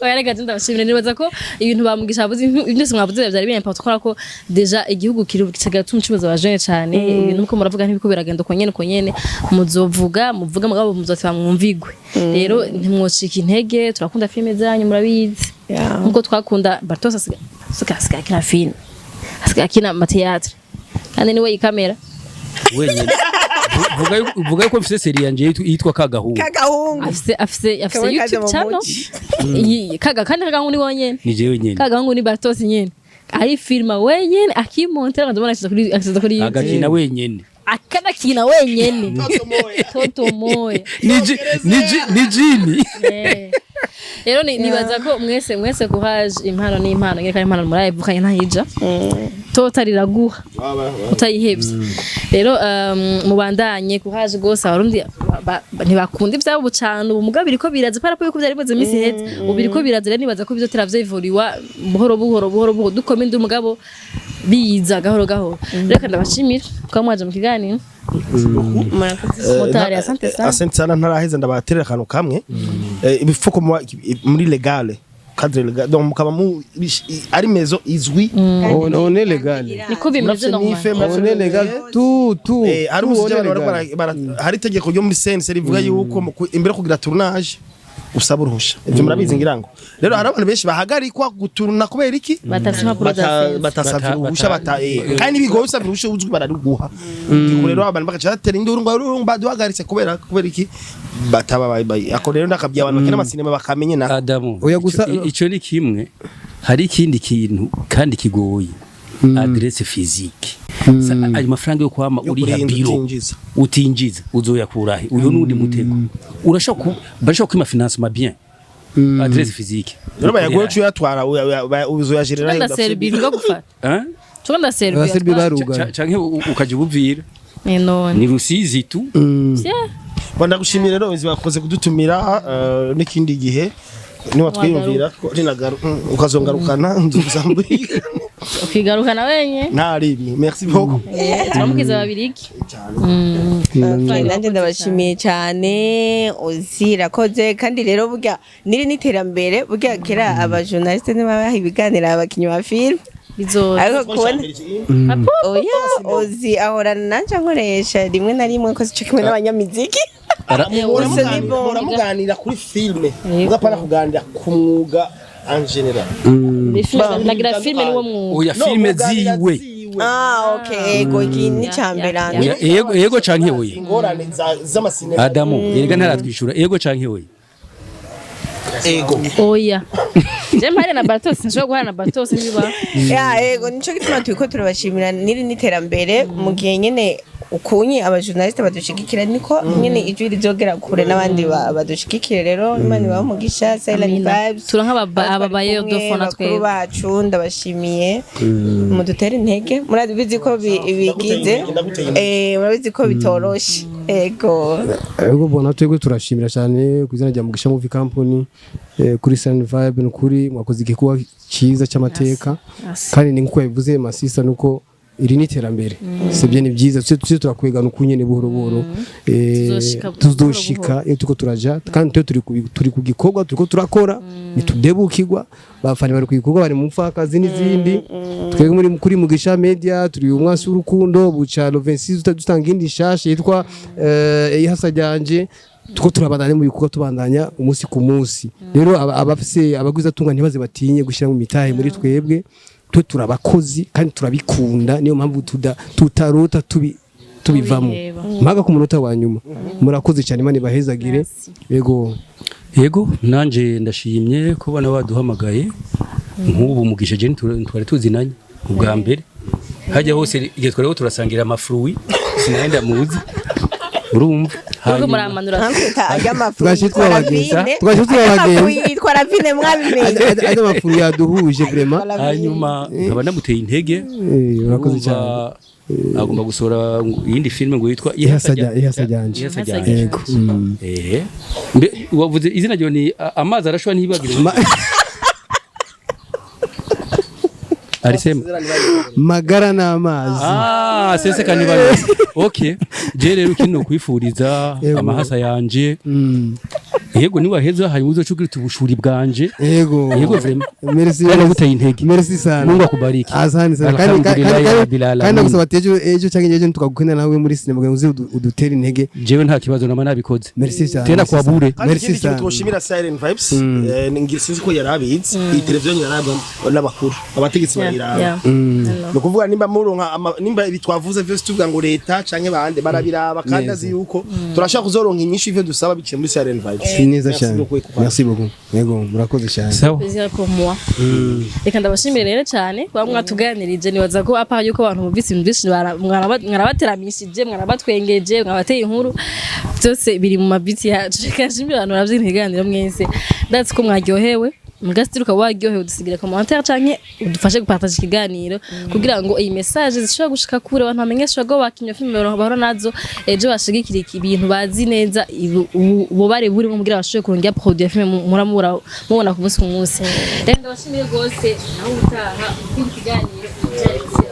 Oya, reka ndabashimira. Nibaza ko ibintu bamugisha bavuze, ibintu byose mwavuze byari biri important, kubera ko déjà igihugu kiri kigatuma umucuruzi wa jeune cyane. Ibintu uko muravuga ntibiko biragenda uko nyene, uko nyene muzovuga, muvuga mugabo muzoteba mwumvigwe. Rero ntimwocika intege, turakunda filime zanyu, murabizi. Nkuko twakunda Bartos, asigaye akina filime, asigaye akina amatheatre kandi niwe ikamera. Wenyine. Vuga yuko mfise série yanje yitwa Kagahungu. Kagahungu. Afise Kamwe kaje YouTube mu channel. muci. Kaga kandi Kagahungu ni wonyene. Ni jewe nyene. Kagahungu ni Bartos nyene ari filma wenyene, akimontera akazobona ashyize kuri YouTube. Agakina wenyene. Akanakina wenyene, toto moya. Ni jini. Rero nibaza ko mwese mwese courage. Impano ni impano nyene, kandi impano murayivukanye, ntahija tota riraguha utayihevye. Rero mubandanye, courage gose. Abarundi ntibakunda ivyabo cane ubu, mugabo biriko biraza par rapport yuko vyari bimaze iminsi iheze. Ubu biriko biraza. Rero nibaza ko bizotera vyivuriwa buhoro buhoro buhoro buhoro, dukoma indi mugabo biza gahoro gahoro. Reka ndabashimira kuba mwaje mu kiganiro. Murakoze. Motari, asante sana. Asante sana. Ntaraheza, ndabaterera akantu kamwe. Ibifuko muri légale, cadre légal, donc mukaba mu ari maison izwi. On est légal. Niko bimeze normal. On est légal, tout tout. Hari tout, umusije on est abantu légal. hari itegeko ryo muri CNC rivuga yuko imbere yo kugira tournage Usaba uruhusha, ivyo murabizi ngira ngo. Rero hari abantu benshi bahagarikwa guturuna kubera iki? Batafise impapuro za sense. Batasavye uruhusha. Kandi bigoye usavye uruhusha uzwi bararuguha. Ubwo rero abantu bagaca batera induru ngo urumva baduhagaritse kubera iki bataba ako. Rero ndakabye abantu bakina amasinema bakamenye na Adamu, Oya, gusa- ico ni kimwe. Hari ikindi kintu kandi kigoye, adresse physique. Ayo mafaranga yo kwama Yo uriha kurinda biro utinjiza. Utinjiza uzoyakurahe? Uyo nundi mutego. Urashobora bashobora kwima financement bien adresse physique. Rero bayagoye uyatwara uzoyajerera. Chukanda Serbia ngo gufata. Hein? Chukanda Serbia. Abaserbi barugaye. Canke ukaja ubuvira. None. Ni Rusizi tu. Yeah. Bon, ndagushimiye rero bakoze kudutumira, n'ikindi gihe niba twiyumvira ko ukazongarukana nzuzambwira. Ukigarukana wenye. Ntaribi, merci beaucoup. Turamukiza babiri iki? Okay, nanjye ndabashimiye cyane. Ozi irakoze kandi rero burya niri n'iterambere, burya kera abajournaliste ntibabaha ibiganiro abakinnyi ba filime. Bizoza. Ariko kubona oya, Ozi ahorana nanje ankoresha rimwe na rimwe ko sico kimwe n'abanyamiziki. Gusa ni bon. Muramuganira kuri filme, mugapana kuganira ku mwuga en général. Nagira filme niwo mwuga. Oya, No, filme muganira ziwe. Ah, okay, ego, iki ni cambere. Oya, ego ego canke oya. Ingorane z'amasinema. Adamu erega ntaratwishura, ego canke oya. Ego. Oya. Je mpare na Bartos, nshobora guhana na Bartos niba. Ya, ego, nico gituma turiko turabashimira. Niri n'iterambere mu gihe nyene ukunye abajournaliste badushigikira, niko nyene ijwi rizogera kure n'abandi badushigikire. Rero Imana ibahe umugisha, Silent Amina. Vibes. Turanka Abo aba bayeyo twari kumwe, dofona bakuru twebwe. bacu, ndabashimiye, mudutere intege, murabizi ko bigize Ndaguteye intege. Murabizi ko bitoroshe, ego. Ego, bona twebwe turashimira cyane ku izina rya Mugisha Movie Company, kuri Silent Vibe. Ni ukuri mwakoze igikorwa cyiza cy'amateka. Merci. Kandi ni nkuko yabivuze masista, nuko iri ni iterambere, sibyo? Ni byiza, tuse turakwegana uko nyene buhoro buhoro. Tuzoshika buhoro. Tuzoshika iyo turiko turaja, kandi twe turi ku gikorwa turiko turakora, ntitudebukirwa. Bafani bari ku gikorwa, bari mu mfakazi n'izindi. Twebwe muri kuri Mugisha Media turi umwasi w'urukundo buca le 26 dutanga indi nshasha yitwa Ihasa ryanje. Tuko turabandanya mu bikorwa, tubandanya umunsi ku munsi. Rero abafise abagwiza tunga ntibaze batinye gushyira mu mitahe muri twebwe. Twe turabakozi kandi turabikunda, niyo mpamvu tutarota tubivamo Tubiheba. mpaka ku munota wa nyuma. Murakoze cyane, Imana ibahezagire, yego. Yego, nanje ndashimye kubona baduhamagaye. Nk'ubu Mugisha je ntwari tuzinanye ubwa mbere, hajya hose igihe twariho turasangira amafruits sinenda muzi, urumva? Uriko muramanura. Nkakwita ajya amafu Twaje yitwa tubabagenzi. Ravine. Twaje tubabagenzi. Amafu yitwa Ravine, mwabimenye. Ajya amafuru yaduhuje vraiment. Hanyuma nkaba namuteye intege. Urakoze cyane. Urumva, agomba gusohora iyindi filime ngo yitwa Ihasa ryanje. Ihasa ryanje. Yego. Mbe wavuze izina ryo ni amazi arashwa ntibagire. Arisema Magara n'amazi. Ah, seseka nibaze. Okay, je rero kino kwifuriza amahasa yanje. Yego, niwaheza hanyuma uzoca ubushuri bwanje. Yego. Yego, vraiment. Merci. Kandi naguteye intege. Merci sana. Mungu akubariki. Asante sana. Kandi Alhamdulillahi kandi rabbil alamin. kandi ndagusaba ati ejo cyangwa ejo tukagukenera nawe muri cinema kugira ngo uze udutere intege. Jewe nta kibazo, nama nabikoze. Merci cyane. Tena Merci kwa sana. bure. Kandi Merci ikindi kintu sana. twoshimira Silent Vibes, sinzi ko yarabizi, iyi televiziyo yarabwa n'abakuru, abategetsi barayiraba. Ni ukuvuga nimba muronka nimba ibi twavuze vyose tuvuga ngo leta canke bande barabiraba, kandi Neza. azi yuko turashaka kuzoronka inyishu ivyo dusaba biciye muri Silent Vibes. Neza Merci cyane. beaucoup, Ekupa. Merci beaucoup. Yego, murakoze cyane. Sawa. Plaisir pour moi. Reka ndabashimire rero cyane kuba mwatuganirije. Nibaza ko apa yuko abantu bumvise ibintu byinshi, mwarabateramishije, mwarabatwengeje, mwabateye inkuru, byose biri mu mabiti yacu. Reka nshimire abantu baravye ibiganiro mwese, ndazi ko mwaryohewe. Mugasitiri ukaba waryohewe, udusigira commentaire canke udufashe gupartager ikiganiro kugira ngo iyi message zishobora gushika kure, abantu bamenyeshe ko bakinye filime bahora nazo ejo, bashigikira ibintu bazi neza ububare burimo kugira bashobore kurongera produit ya filime muramura mubona ku munsi ku munsi. Rero ndabashimiye rwose, nawe utaha ikindi kiganiro byari byiza.